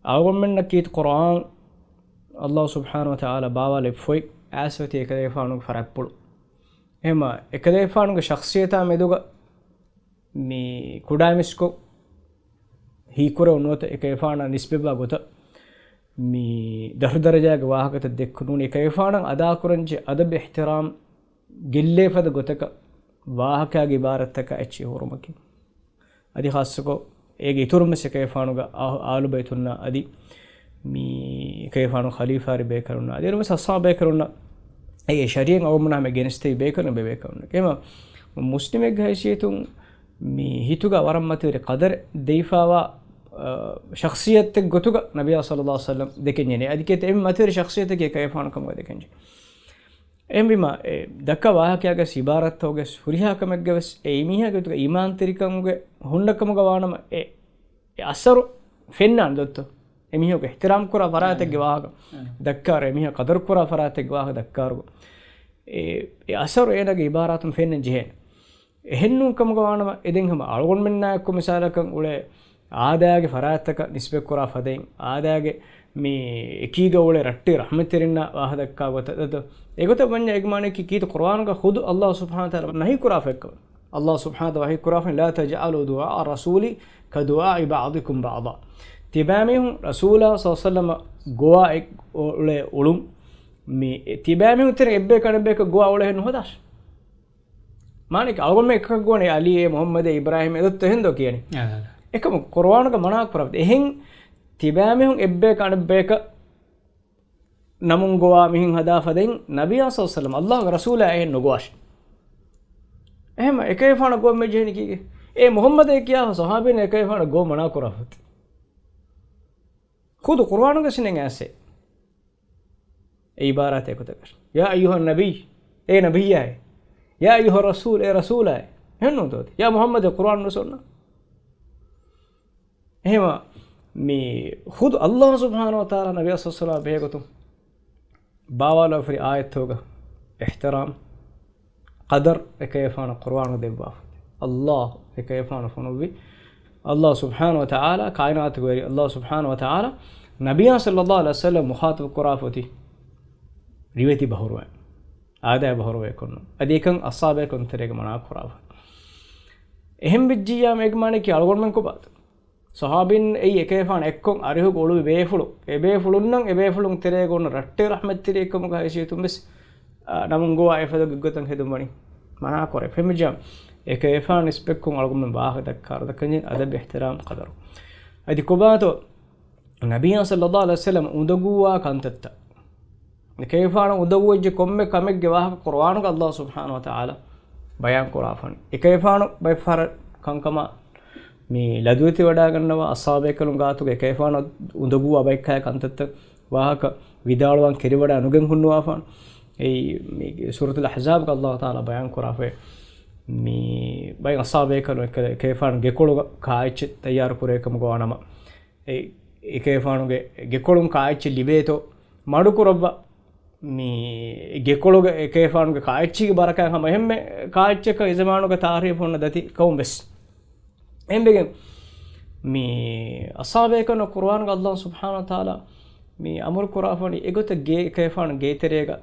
އަޅުގަނޑުމެންނަށް ކީރިތި ޤުރްއާން ﷲ ސުބްޙާނަހު ވަ ތަޢާލާ ބާވާލެއްވި ފޮތް އައިސް އޮތީ އެކަލޭގެފާނުގެ ފަރާތްޕުޅު. އެހެންމަ އެކަލޭގެފާނުގެ ޝަޚްޞިއްޔަތާ މެދުގަ މި ކުޑައިމަސްކޮށް ހީކުރެވުނު ނުވަތަ އެކަލޭގެފާނަށް ނިސްބަތްވާ ގޮތަށް މި ދަށުދަރަޖާގެ ވާހަކަތައް ދެއްކުނޫނީ އެކަލޭގެފާނަށް އަދާކުރަންޖެހޭ އަދަބު އިޙްތިރާމް ގެއްލޭ ފަދަ ގޮތަކަށް ވާހަކައިގެ އިބާރާތްތަކާ އެއްޗެއް ހުރުމަކީ. އަދި ޚާއްޞަކޮށް އޭގެ އިތުރުން ވެސް އެކަލޭގެފާނުގެ އާ-، އާލު ބައިތުންނާ އަދި މި އެކަލޭގެފާނުގެ ޚަލީފާވެރި ބޭކަލުންނާ އަދި އެންމެ ސައްސާ ބޭކަލުންނަށް އެ ޝަރީޢަތް އަޅުގަނޑުމެންނާ ހަމަ ގެނެސްދެވި ބޭކަލުން ބޭބޭކަލުންނަކީ. އެހެންމަ މުސްލިމެއްގެ ހައިސިއްޔަތުން މި ހިތުގަ ވަރަށް މަތިވެރި ޤަދަރެއް ދެވިފައިވާ، އަ، ޝަޚްޞިއްޔަތެއް ގޮތުގަ ނަބިއްޔާ ޞައްލަﷲު ޢަލައިހި ވަސައްލަމް ދެކެންޖެހޭ. އަދި ކޭތަ އެންމެ މަތިވެރި ޝަޚްޞިއްޔަތަކީ އެކަލޭގެފާނު ކަމުގަ ދެކެންޖެހޭ. އެހެންވީމަ، އެ ދައްކާ ވާހަކައިގެ ވެސް އިބާރާތްތަކުގަ ވެސް ހުރިހާ ކަމެއްގަ ވެސް އެ މީހާގެ ގޮތުގަ އީމާންތެރިކަމުގެ ހުންނަ ކަމުގަ ވާނަމަ އެ، އެ އަސަރު ފެންނާނެ ދޯ؟ އެމީހަކު އިޙްތިރާމް ކުރާ ފަރާތެއްގެ ވާހަކަ ދައްކާއިރު، އެމީހާ ޤަދަރު ކުރާ ފަރާތެއްގެ ވާހަކަ ދައްކާއިރު، އެ، އެ އަސަރު އޭނާގެ އިބާރާތުން ފެންނަން ޖެހޭނެ. އެހެންނޫން ކަމުގަ ވާނަމަ، އެ ދެން ހަމަ އަޅުގަނޑުމެންނާއެކު މިސާލަކަށް އުޅޭ އާދައިގެ ފަރާތްތަކަށް ނިސްބަތްކުރާ ފަދައިން، އާދައިގެ މި އެކީގަ އުޅޭ ރައްޓެއް ރަޙްމަތްތެރިންނާ ވާހަ ދައްކާ ގޮތަށް ދޯ؟ އެގޮތަށް ވަންޏާ އޭގެ މާނައަކީ ކީރިތި ޤުރުއާނުގަ ޚުދު ﷲ ސުބްޙާނަހު ވަ ތަޢާލާ ނަހީ ކުރާފަ އެއްކަމެއް. ﷲ ސުބްޙާނަހު ވަ ތަޢާލާ ވަޙީ ކުރާފައި، "لا تجعلوا دعاء الرسول كدعاء بعضكم بعضا." ތިބާމީހުން ރަސޫލާ ޞައްލަﷲު ޢަލައިހި ވަސައްލަމަށް ގޮވާ އެ-، އުޅޭ އުޅުން، މި ތިބާމީހުން ތެރެ އެއްބަޔަކު އަނެއްބަޔަކަށް ގޮވާ އުޅޭހެން ނުހަދާށޭ. މާނައަކީ އަޅުގަނޑުމެން އެކަކަށް ގޮވަނީ އަލީއޭ މުޙައްމަދޭ އިބްރާހީމޭ އެދޮއްތޯ އެހެން ދޯ ކިޔަނީ. އާ. އެކަމަކު ޤުރުއާނުގަ މަނާ ކުރާފަ. އެހެން ތިބާމީހުން އެއްބަޔަކު އަނެއްބަޔަކަށް ނަމުން ގޮވާ މީހުން ހަދާ ފަދައިން ނަބިއްޔާ ޞައްލަﷲު ޢަލައިހި ވަސައްލަމަ ﷲގެ ރަސޫލާ އެހެން ނުގޮވާށޭ. އެހެންމަ އެކަލޭގެފާނަށް ގޮވަން މި ޖެހެނީ ކީކޭ؟ އޭ މުޙައްމަދޭ ކިޔާފަ ޞަޙާބީން އެކަލޭގެފާނަށް ގޮވަން މަނާ ކުރާފަ. ޚުދު ޤުރުއާނުގަ ވެސް އިންނަން އައިސް އެ އިބާރާތް އެގޮތަކަށް. يا أيها النبي، އޭ ނަބިއްޔާއޭ. يا أيها الرسول، އޭ ރަސޫލާއޭ. އެހެން ނޫންތޯ؟ يا محمد، ޤުރުއާނުން ވެސް އޮންނަ. އެހެންވީމަ، މި ޚުދު ﷲ ސުބްޙާނަހު ވަ ތަޢާލާ ނަބިއްޔާ ޞައްލަﷲު ޢަލައިހި ވަސައްލަމަ ބެހޭގޮތުން ބާވާލާފަ ހުރި އާޔަތްތަކުގަ އިޙްތިރާމް، ޤަދަރު އެކަލޭގެފާނަށް ޤުރުއާނުގަ ދެއްވާފަ. ﷲ އެކަލޭގެފާނަށް ފޮނުއްވި، ﷲ ސުބްޙާނަހު ވަ ތަޢާލާ، ކާއިނާތުގެ ވެރި ﷲ ސުބްޙާނަހު ވަ ތަޢާލާ ނަބިއްޔާ ޞައްލަﷲު ޢަލައިހި ވަސައްލަމަ މުޚާޠަބު ކުރާފަ އޮތީ ރިވެތި ބަހުރުވައި، އާދައިގެ ބަހުރުވަޔަކުން. އަދި އެކަން އަޞްޙާބުބޭކަލުން ތެރޭގަ މަނާ ކުރާފަ. އެހެން ވެއްޖިއްޔާ އޭގެ މާނައަކީ އަޅުގަނޑުމެން ކޮބާތޯ؟ ޞަޙާބީން އެއީ އެކަލޭގެފާނު އެއްކޮށް އަރިހުގަ އުޅުއްވި ބޭފުޅުން. އެ ބޭފުޅުންނަށް އެ ބޭފުޅުން ތެރޭގަ އޮންނަ ރައްޓެއް ރަޙްމަތްތެރިއެއްކަމުގެ ހައިސިއްޔަތުން ވެސް، އާ، ނަމުން ގޮވާ އެފަދަ ގޮތްގޮތަށް ހެދުން ވަނީ މަނާކުރޭ. ފެންމިޖާ އެކަލޭގެފާނަށް ނިސްބަތްކޮށް އަޅުގަނޑުމެން ވާހަކަ ދައްކާ އަދަބު އިޙްތިރާމް ޤަދަރު. އަދި ކޮބާތޯ ނަބިއްޔާ ޞައްލަﷲު ޢަލައިހި ވަސައްލަމަ އުނދަގޫވާ ކަންތައްތައް. އެކަލޭގެފާނަށް އުނދަގޫވެއްޖެ ކޮންމެ ކަމެއްގެ ވާހަކަ ޤުރުއާނުގަ ﷲ ސުބްޙާނަހު ވަ ތަޢާލާ ބަޔާން ކުރާފަން. އެކަލޭގެފާނު ބައެއް ފަހަރަށް ކަންކަމާ މި ލަދުވެތި ވަޑާގަންނަވާ އަޞްޙާބޭކަލުން ގާތުގަ އެކަލޭގެފާނަށް އުނދަގޫވާ ބައެއްކާ ކަންތައްތައް ވާހަކަ ވިދާޅުވާން ކެރިވަޑާ ނުގެން ހުންނުވާފާނެ. އެއީ، މި ސޫރަތުލް އަޙްޒާބްގަ އައްލާހު ތަޢާލާ ބަޔާން ކުރާފައި، މި ބައެއް އަޞްޙާބޭކަލުން އެކަ-، އެކަލޭގެފާނު ގެކޮޅުގަ ކާއެއްޗެއް ތައްޔާރު ކުރޭ ކަމުގަ ވާނަމަ، އެ، އެކަލޭގެފާނުގެ ގެކޮޅުން ކާއެއްޗެއް ލިބޭތޯ މަޑުކުރައްވާ، މި ގެކޮޅުގެ އެކަލޭގެފާނުގެ ކާއެއްޗީގެ ބަރަކާތް ހަމަ އެހެންމެ ކާއެއްޗަކަށް އެ ޒަމާނުގެ ތާރީޚު ހުންނަ ދަތި ޤައުމު ވެސް. އެހެންވެގެން މި އަޞްޙާބޭކަލުން ޤުރުއާނުގަ އައްލާހު ސުބްޙާނަހު ވަތަޢާލާ މި އަމުރު ކުރާފަނީ އެގޮތަށް ގޭ-، އެކަލޭގެފާނު ގޭތެރޭގަ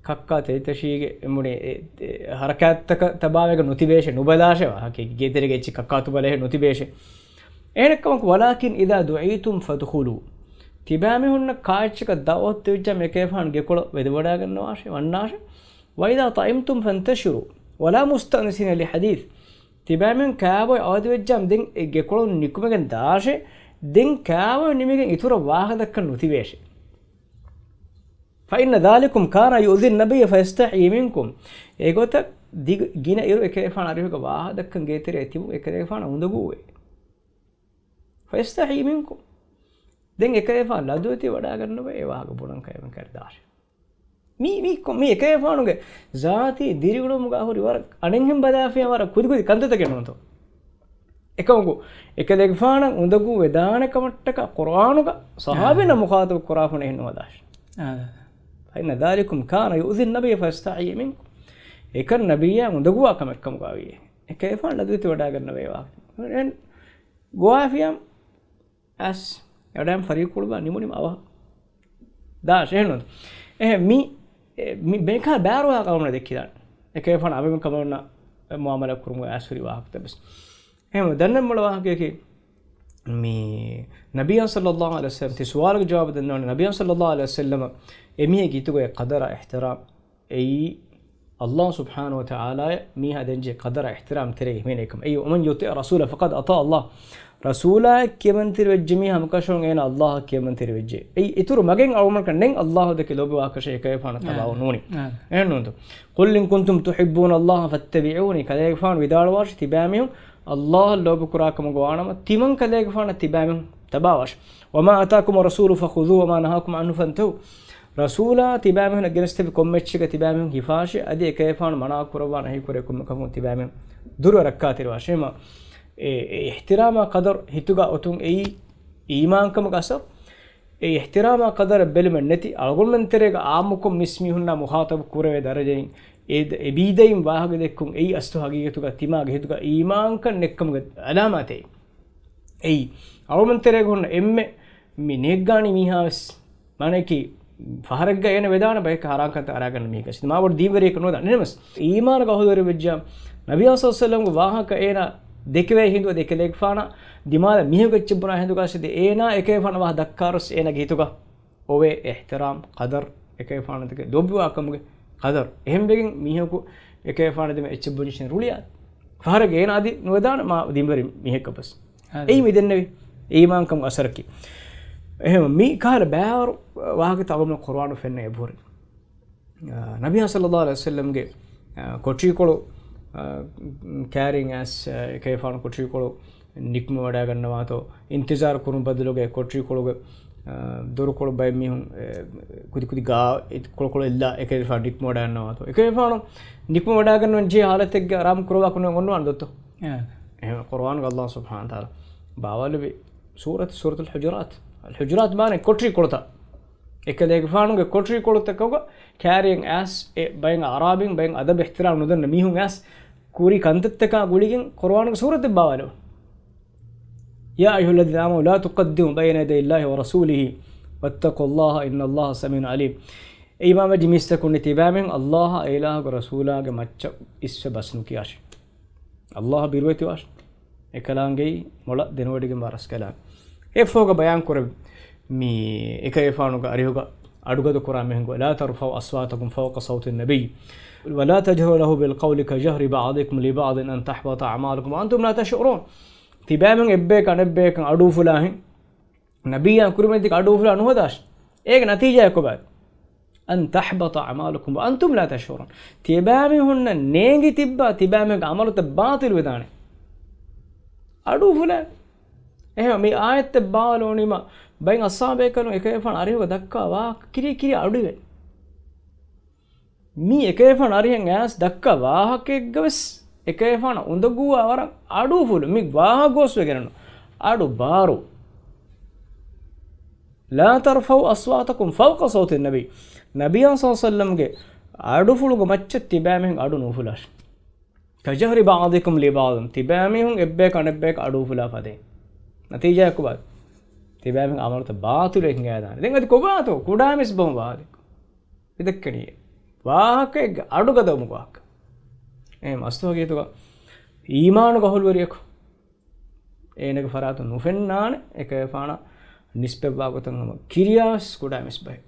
ކައްކާ ތެތިތަށީގެ އެމުނި އެ، އެ، ހަރަކާތްތަކަށް ތަބާވެގެން ނުތިބޭށޭ، ނުބަލާށޭ ވާހަކަ ގޭތެރޭގަ އެއްޗެއް ކައްކާ ތުބަލޭށޭ ނުތިބޭށޭ. އެހެނެއްކަމަކު، ވަލާކިން އިޛާ ދުޢީތުމް ފަދުޚުލޫ. ތިބާމީހުންނަށް ކާއެއްޗަކަށް ދަޢުވަތު ދެއްވިއްޖާ އެކަލޭގެފާނު ގެކޮޅަށް ވެދެވަޑާގަންނަވާށޭ، ވަންނާށޭ. ވައިޛާ ޠަޢިމްތުމް ފަންތަޝިރޫ، ވަލާ މުސްތައުނިސީނަ ލިޙަދީޘް. ތިބާމީހުން ކާބޮއި އަވަދިވެއްޖާމަ ދެން އެ ގެކޮޅުން ނިކުމެގެން ދާށޭ، ދެން ކާބޮއި ނިމިގެން އިތުރަށް ވާހަކަ ދައްކަން ނުތިބޭށޭ. ފައިންނަ ޛާލިކުމް ކާނަ ޔުއުޛީ ނަބިއްޔަ ފަޔަސްތަޙްޔީ މިންކުމް. އެގޮތަށް ދިގު ގިނަ އިރު އެކަލޭގެފާނު އަރިހުގަ ވާހަކަ ދައްކަން ގޭތެރޭ ތިބުން އެކަލޭގެފާނަށް އުނދަގޫވޭ. ފަޔަސްތަޙްޔީ މިންކުމް. ދެން އެކަލޭގެފާނު ލަދުވެތި ވަޑާގަންނަވައި އެ ވާހަކަ ބުނަން ކައިވެން ކައިރި ދާށޭ. މީ، މީ ކޮ-، މީ އެކަލޭގެފާނުގެ ޒާތީ ދިރިއުޅުމުގަ ހުރި ވަރަށް އަނެއްހެން ބަލާފިޔާ ވަރަށް ކުދިކުދި ކަންތައްތަކެއް ނޫންތޯ؟ އެކަމަކު، އެކަލޭގެފާނަށް އުނދަގޫ ވެދާނެ ކަމަށްޓަކާ ޤުރުއާނުގަ ޞަޙާބީންނަށް އާ. މުޚާޠަބު ކުރާފަން އެހެން ނުވަދާށޭ. އާ. ފައިންނަ ޛާލިކުމް ކާނަ ޔުއުޛީ ނަބިއްޔަ ފަޔަސްތަޙްޔީ މިންކުމް. އެކަން ނަބިއްޔާ އުނދަގޫވާ ކަމެއް ކަމުގައި ވިއްޔޭ. އެކަލޭގެފާނު ލަދުވެތި ވަޑާގަންނަވައި ވާހަކަ. އެން ގޮވާފިޔަމް އަސް އެޑަމް ފަރީޤުޅުބާ ނިމުނިމަ އަވަހަށް ދާށޭ ނޫން. އެހެން މި، އެ، މި ބޭކާ ބާރުވާ ޤައުމުން ދެއްކިދާނެ. އެކަލޭގެފާނު އަވަމެން ކަމަށް އޮންނަ މުއާމަލާ ކުރުމުގަ އަސް ހުރި ވާހަކަތައް ވެސް. އެހެން ދަންނަން މޮޅަ ވާހަކަޔަކީ، މި ނަބިއްޔާ ޞައްލައްލާހު ޢަލައިހި ވަސައްލަމް ތި ސުވާލުގެ ޖަވާބު ދެންނަވަނީ، ނަބިއްޔާ ޞައްލައްލާހު ޢަލައިހި ވަސައްލަމަ އެމީހެއްގެ ހިތުގައި ޤަދަރާ އިޙްތިރާމް އެއީ އައްލާހު ސުބްޙާނަހު ވަތަޢާލާއަށް މީހާ ދޭންޖެހޭ ޤަދަރާ އިޙްތިރާމް ތެރޭގަ ހިމެނޭ ކަމަށް. އެއީ، ومن يطع الرسول فقد أطاع الله. ރަސޫލާއަށް ކިޔަމަންތެރިވެއްޖެ މީހާ ހަމަކަށަވަރުން އޭނާ އައްލާހަށް ކިޔަމަންތެރިވެއްޖެ. އެއީ، އިތުރު މަގެއް އަޅުގަނޑަކަށް ނެތް އައްލާހު ދެކެ ލޯބިވާކަށެއް އެކަލޭގެފާނަށް ތަބާވުން ނޫނީ. އާ. އެހެން ނޫންތޯ؟ قل إن كنتم تحبون الله فاتبعوني. ކަލޭގެފާނު ވިދާޅުވާށި، ތިބާމީހުން އައްލާހަށް ލޯބިކުރާ ކަމުގަ ވާނަމަ، ތިމަން ކަލޭގެފާނަށް ތިބާމީހުން ތަބާވާށި. وما آتاكم الرسول فخذوه وما نهاكم عنه فانتهوا. ރަސޫލާ ތިބާމީހުންނަށް ގެނެސްދެއްވި ކޮންމެ އެއްޗެއްގަ ތިބާމީހުން ހިފާށި، އަދި އެކަލޭގެފާނު މަނާ ކުރައްވާ ނަހީ ކުރޭ ކޮންމެ ކަމަކުން ތިބާމީހުން ދުރު ރައްކާތެރިވާށި. އެހެންމަ އެ، އެ އިޙްތިރާމާ ޤަދަރު ހިތުގަ އޮތުން އެއީ އީމާންކަމުގެ އަސަރު. އެ އިޙްތިރާމާ ޤަދަރަށް ބެލުމެއް ނެތި އަޅުގަނޑުމެން ތެރޭގަ ޢާއްމުކޮށް މިސް މީހުންނާ މުޚާޠަބު ކުރެވޭ ދަރަޖައިން އެ، އެ ބީދައިން ވާހަކަ ދެއްކުން އެއީ އަސްލު ހަގީގަތުގަ ތިމާގެ ހިތުގަ އީމާންކަން ނެތްކަމުގެ ޢަލާމާތެއް. އެއީ، އަޅުގަނޑުމެން ތެރޭގަ ހުންނަ އެންމެ މި ނޭއްގާނީ މީހާވެސް، މާނައަކީ، ފަހަރެއްގަ އޭނަ ވެދާނެ ބަޔަކަށް ހަރާން ކަންތައް އަރާގަންނަ މީހަކަށް މާބޮޑު ދީންވެރިއެއް ނުވެދާނެ. ނަމަވެސް، އީމާނުގަ އަހުލުވެރިވެއްޖާ، ނަބިއްޔާ ޞައްލަﷲު ޢަލައިހި ވަސައްލަމްގެ ވާހަކަ އޭނާ ދެކެވޭ ހިނދު އަދި އެކަލޭގެފާނަށް ދިމާލަށް މީހަކު އެއްޗެއް ބުނާ ހިނދުގަ އަސް އޭނާ އެކަލޭގެފާނަށް ވާހަކަ ދައްކާރުސް އޭނާގެ ހިތުގަ އޮވޭ އިޙްތިރާމް، ޤަދަރު، އެކަލޭގެފާނަށް ދެކެ ލޯބިވާ ކަމުގެ ޤަދަރު. އެހެންވެގެން މީހަކު އެކަލޭގެފާނަށް ދެމެ އެއްޗެއް ބުނި ރުޅިއާ. ފަހަރެއްގަ އޭނާ އަދި ނުވެދާނެ މާ ދީންވެރި މީހެއްކަށް ވެސް. އާ. އެއީ މި ދެންނެވި އީމާންކަމުގެ އަސަރަކީ. އެހެން މި ކަހަލަ ބާވަރު ވާހަކަތައް އަޅުގަނޑު ޤުރުއާނު ފެންނަ އެބަހުރި. އާ، ނަބިއްޔާ ޞައްލަﷲު ޢަލައިހި ވަސައްލަމްގެ، އާ، ކޮޓަރިކޮޅު، އާ، ކާރިން އާސް، އާ، އެކަލޭގެފާނު ކޮޓަރިކޮޅު ނިކުމެވަޑައިގަންނަވާތޯ، އިންތިޒާރު ކުރުން ބަދަލުގައި ކޮޓަރިކޮޅުގެ، އާ، ދޮރުކޮޅު ބައެއް މީހުން، އެ، ކުދިކުދި ގާ، އެ، ކޮޅުކޮޅު އެއްލާ އެކަލޭގެފާނު ނިކުމެވަޑައިގަންނަވާތޯ. އެކަލޭގެފާނު ނިކުމެވަޑައިގަންނަވަން ޖެހޭ ހާލަތެއްގަ އަރާމު ކުރައްވާ ކުންނަ އޮންނާނެ ދޯ؟ އާ. އެހެން ޤުރުއާނުގަ އައްލާހު ސުބްޙާނަހު ވަތަޢާލާ ބާވާލެއްވި ސޫރަތު، ސޫރަތުލް ޙުޖުރާތު. އަލް ޙުޖުރާތު މާނަ ކޮޓަރިކޮޅުތައް. އެކަލޭގެފާނުގެ ކޮޓަރިކޮޅުތަކުގަ ކާރިން އާސް އެ ބައެއް އަޢްރާބީން ބައެއް އަދަބު އިޙްތިރާމް ނުދަންނަ މީހުން އާސް ކުރި ކަންތައްތަކާ ގުޅިގެން ޤުރުއާނުގެ ސޫރަތެއް ބާވާލެވުނު. يا أيها الذين آمنوا لا تقدموا بين يدي الله ورسوله واتقوا الله إن الله سميع عليم. އޭ އީމާންވެއްޖެ މީސްތަކުންނޭ، ތިބާމީހުން އައްލާހާ އެ އިލާހުގެ ރަސޫލާގެ މައްޗަށް އިސްވެ ބަސް ނުކިޔާށި. އައްލާހަށް ބިރުވެތިވާށި. އެކަލާނގެއީ މޮޅަށް ދެނެވޮޑިގެންވާ ރަސްކަލާނގެ. އެއަށްފަހުގަ ބަޔާން ކުރެވި މި އެކަލޭގެފާނުގެ އަރިހުގަ އަޑުގަދަ ކުރާ މީހުންގެ، لا ترفعوا أصواتكم فوق صوت النبي ولا تجهروا له بالقول كجهر بعضكم لبعض أن تحبط أعمالكم وأنتم لا تشعرون. ތިބާމީހުން އެއްބަޔަކަށް އަނެއްބަޔަކަށް އަޑުއުފުލާހެން، ނަބިއްޔާ ކުރިމަތި އަޑުއުފުލާ ނުހަދާށި. އޭގެ ނަތީޖާއަކީ ކޮބާ؟ أن تحبط أعمالكم وأنتم لا تشعرون. ތިބާމީހުންނަށް ނޭނގި ތިއްބާ، ތިބާމީހުންގެ އަމަލުތައް ބާޠިލުވެދާނެ. އަޑުއުފުލާ. އެހެން މި އާޔަތްތައް ބާލޯނީމަ ބައެއް އަޞްޙާބޭކަލުން އެކަލޭގެފާނު އަރިހުގަ ދައްކާ ވާހަކަ ކިރި ކިރި އަޑުއިވޭ. މީ އެކަލޭގެފާނު އަރިހަށް އައިސް ދައްކާ ވާހަކައެއްގަވެސް އެކަލޭގެފާނަށް އުނދަގޫވާ ވަރަށް އަޑުއުފުލު. މި ވާހަކަ ގޯސްވެގެންނު އަޑު ބާރު. لا ترفعوا أصواتكم فوق صوت النبي. ނަބިއްޔާ ޞައްލަﷲު ޢަލައިހި ވަސައްލަމްގެ އަޑުފުޅުގެ މައްޗަށް ތިބާމީހުން އަޑު ނުއުފުލާށި. كجهر بعضكم لبعض. ތިބާމީހުން އެއްބަޔަކު އަނެއްބަޔަކަށް އަޑު އުފުލާ ފަދައިން. ނަތީޖާއަކު ބާ؟ ތިބާމީހުން ޢަމަލުތައް ބާޠިލު ހިނގާދާނެ. ދެން އަދި ކޮބާތޯ ކުޑަ މިސްބަހު ވާދެ. މިދެއްކެނީ ވާހަކައެއްގެ އަޑުގަދަވުމުގެ ވާހަކަ. އެހެން އަސްލު ހަގީގަތުގަ އީމާނުގެ އަހުލުވެރިޔަކު އޭނަގެ ފަރާތުން ނުފެންނާނެ އެކަލޭގެފާނަށް ނިސްބަތްވާ ގޮތަށް ހަމަ ކިރިޔާވެސް ކުޑަ މިސްބަހެއް.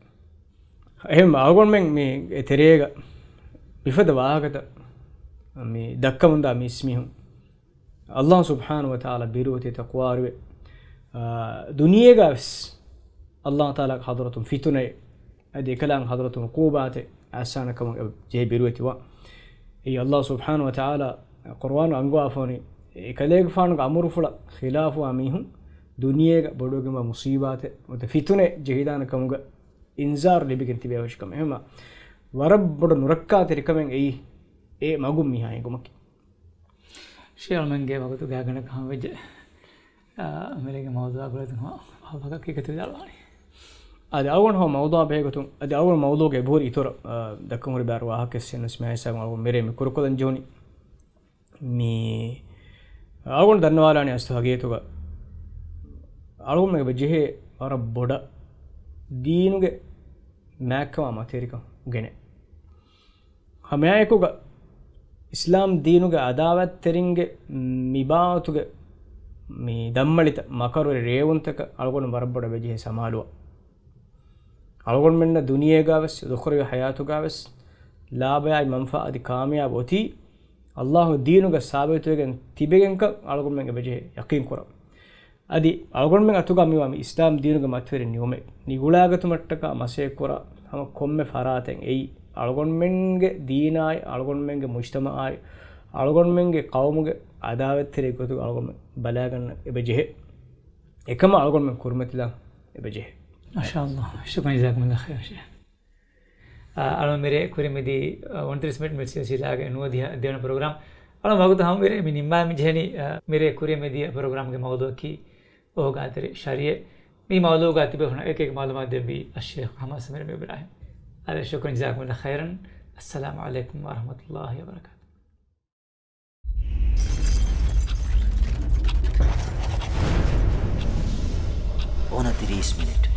އެހެން އަޅުގަނޑުމެން މި އެ ތެރޭގަ މިފަދަ ވާހަކަތައް މި ދައްކަމުންދާ މީސްމީހުން ﷲ ސުބްޙާނަހޫ ވަތަޢާލާ ބިރުވެތި ތަޤްވާވެރިވެ، އާ، ދުނިޔޭގަވެސް ﷲ ތަޢާލާގެ ޙަޟްރަތުން ފިތުނައެއް، އަދި އެކަލާނގެ ޙަޟްރަތުން ޢުޤޫބާތެއް އައްސާނެ ކަމަށް އެބަ ޖެހޭ ބިރުވެތިވާ. އެއީ ﷲ ސުބްޙާނަހޫ ވަތަޢާލާ ޤުރުއާނު އަންގަވާފަވަނީ، އެކަލޭގެފާނުގެ އަމުރުފުޅަށް ޚިލާފުވާ މީހުން ދުނިޔޭގަ ބޮޑުވެގެންވާ މުޞީބާތެއް ނުވަތަ ފިތުނައެއް ޖެހިދާނެ ކަމުގަ އިންޒާރު ލިބިގެން ތިބޭ ހުށިކަމެއް. އެހެންމަ ވަރަށް ބޮޑު ނުރައްކާތެރިކަމެއް އެއީ އެ މަގުން މީހާ ހިނގުމަކީ. ޝޭޚް އަޅުމެންގެ ވަގުތު ގާތްގަނޑަކަށް ހަމަވެއްޖެ. އާ، މިރޭގެ މައުޟޫޢާ ގުޅޭ ދެން ހަމަ ވަކަކީ ގަތު ވިދާޅުވާނީ. އަދި އަޅުގަނޑު ހަމަ މައުޟޫޢާ ބެހޭގޮތުން، އަދި އަޅުގަނޑު މައުޟޫޢުގެ އެބަހުރި އިތުރަށް، އާ، ދައްކަން ހުރި ބާރު ވާހަކަ އެއްސެން ވެސް މިހާ ހިސާބުން އަޅުގަނޑު މިރޭ މި ކުރުކޮށްލަން ޖެހުނީ. މި އަޅުގަނޑު ދަންނަވާލާނީ އަސްލު ހަގީގަތުގަ އަޅުގަނޑުމެން އެބަ ޖެހޭ ވަރަށް ބޮޑަށް ދީނުގެ މާތްކަމާ މަތިވެރިކަން ގެނެ. ހަމައެކުގަ އިސްލާމް ދީނުގެ އަދާވަތްތެރިންގެ މި ބާވަތުގެ މި ދަންމަޅިތައް މަކަރުވެރި ރޭވުންތަކަށް އަޅުގަނޑު ވަރަށް ބޮޑަށް އެބަ ޖެހޭ ސަމާލުވާ. އަޅުގަނޑުމެންނަށް ދުނިޔޭގަވެސް ދުކުރެވި ހަޔާތުގަވެސް ލާބަޔާއި މަންފާ އަދި ކާމިޔާބު އޮތީ ﷲ ދީނުގަ ސާބިތުވެގެން ތިބެގެންކަން އަޅުގަނޑުމެން އެބަ ޖެހޭ ޔަޤީން ކުރަން. އަދި އަޅުގަނޑުމެން އަތުގަ މިވާ މި އިސްލާމް ދީނުގެ މަތިވެރި ނިޢުމަތް ނިގުޅާގަތުމަށްޓަކާ މަސައްކަތްކުރާ ހަމަ ކޮންމެ ފަރާތެއް އެއީ އަޅުގަނޑުމެންގެ ދީނާއި، އަޅުގަނޑުމެންގެ މުޖްތަމަޢާއި، އަޅުގަނޑުމެންގެ ޤައުމުގެ އަދާވަތްތެރި ގޮތުގަ އަޅުގަނޑުމެން ބަލާގަންނަން އެބަ ޖެހޭ. އެކަމަށް އަޅުގަނޑުމެން ކުރިމަތިލާން އެބަ ޖެހޭ. މާޝާﷲ. ޝުކުރަން، ޖަޒާކުމުﷲ ޚައިރަން ޝޭޚް. އާ، އަޅުގަނޑު މިރޭ ކުރިމަތި، އާ، އުނަތިރީސް މިނިޓް މި ސިލްސިލާގެ ނުވަދިހަ ދެވަނަ ޕްރޮގްރާމް. އަޅުގަނޑު ވަގުތު ހަމަވެރި މި ނިންމާ މި ޖެހެނީ، އާ، މިރޭ ކުރިމަތި ޕްރޮގްރާމްގެ މައުޟޫޢަކީ އޯގާތެރި ޝަރީޢަތް. މި މައުޟޫޢުގަ ތިބޭފުޅުންނަށް އެކި އެކި މަޢުލޫމާތު ދެއްވީ އައްޝޭޚް އަޙްމަދު ސަމީރު އިބްރާހިމް. އާދެ، ޝުކުރަން، ޖަޒާކުމުﷲ ޚައިރަން. އައްސަލާމު ޢަލައިކުމް ވަރަޙްމަތުﷲ ވަބަރަކާތުހު. އުނަތިރީސް މިނިޓް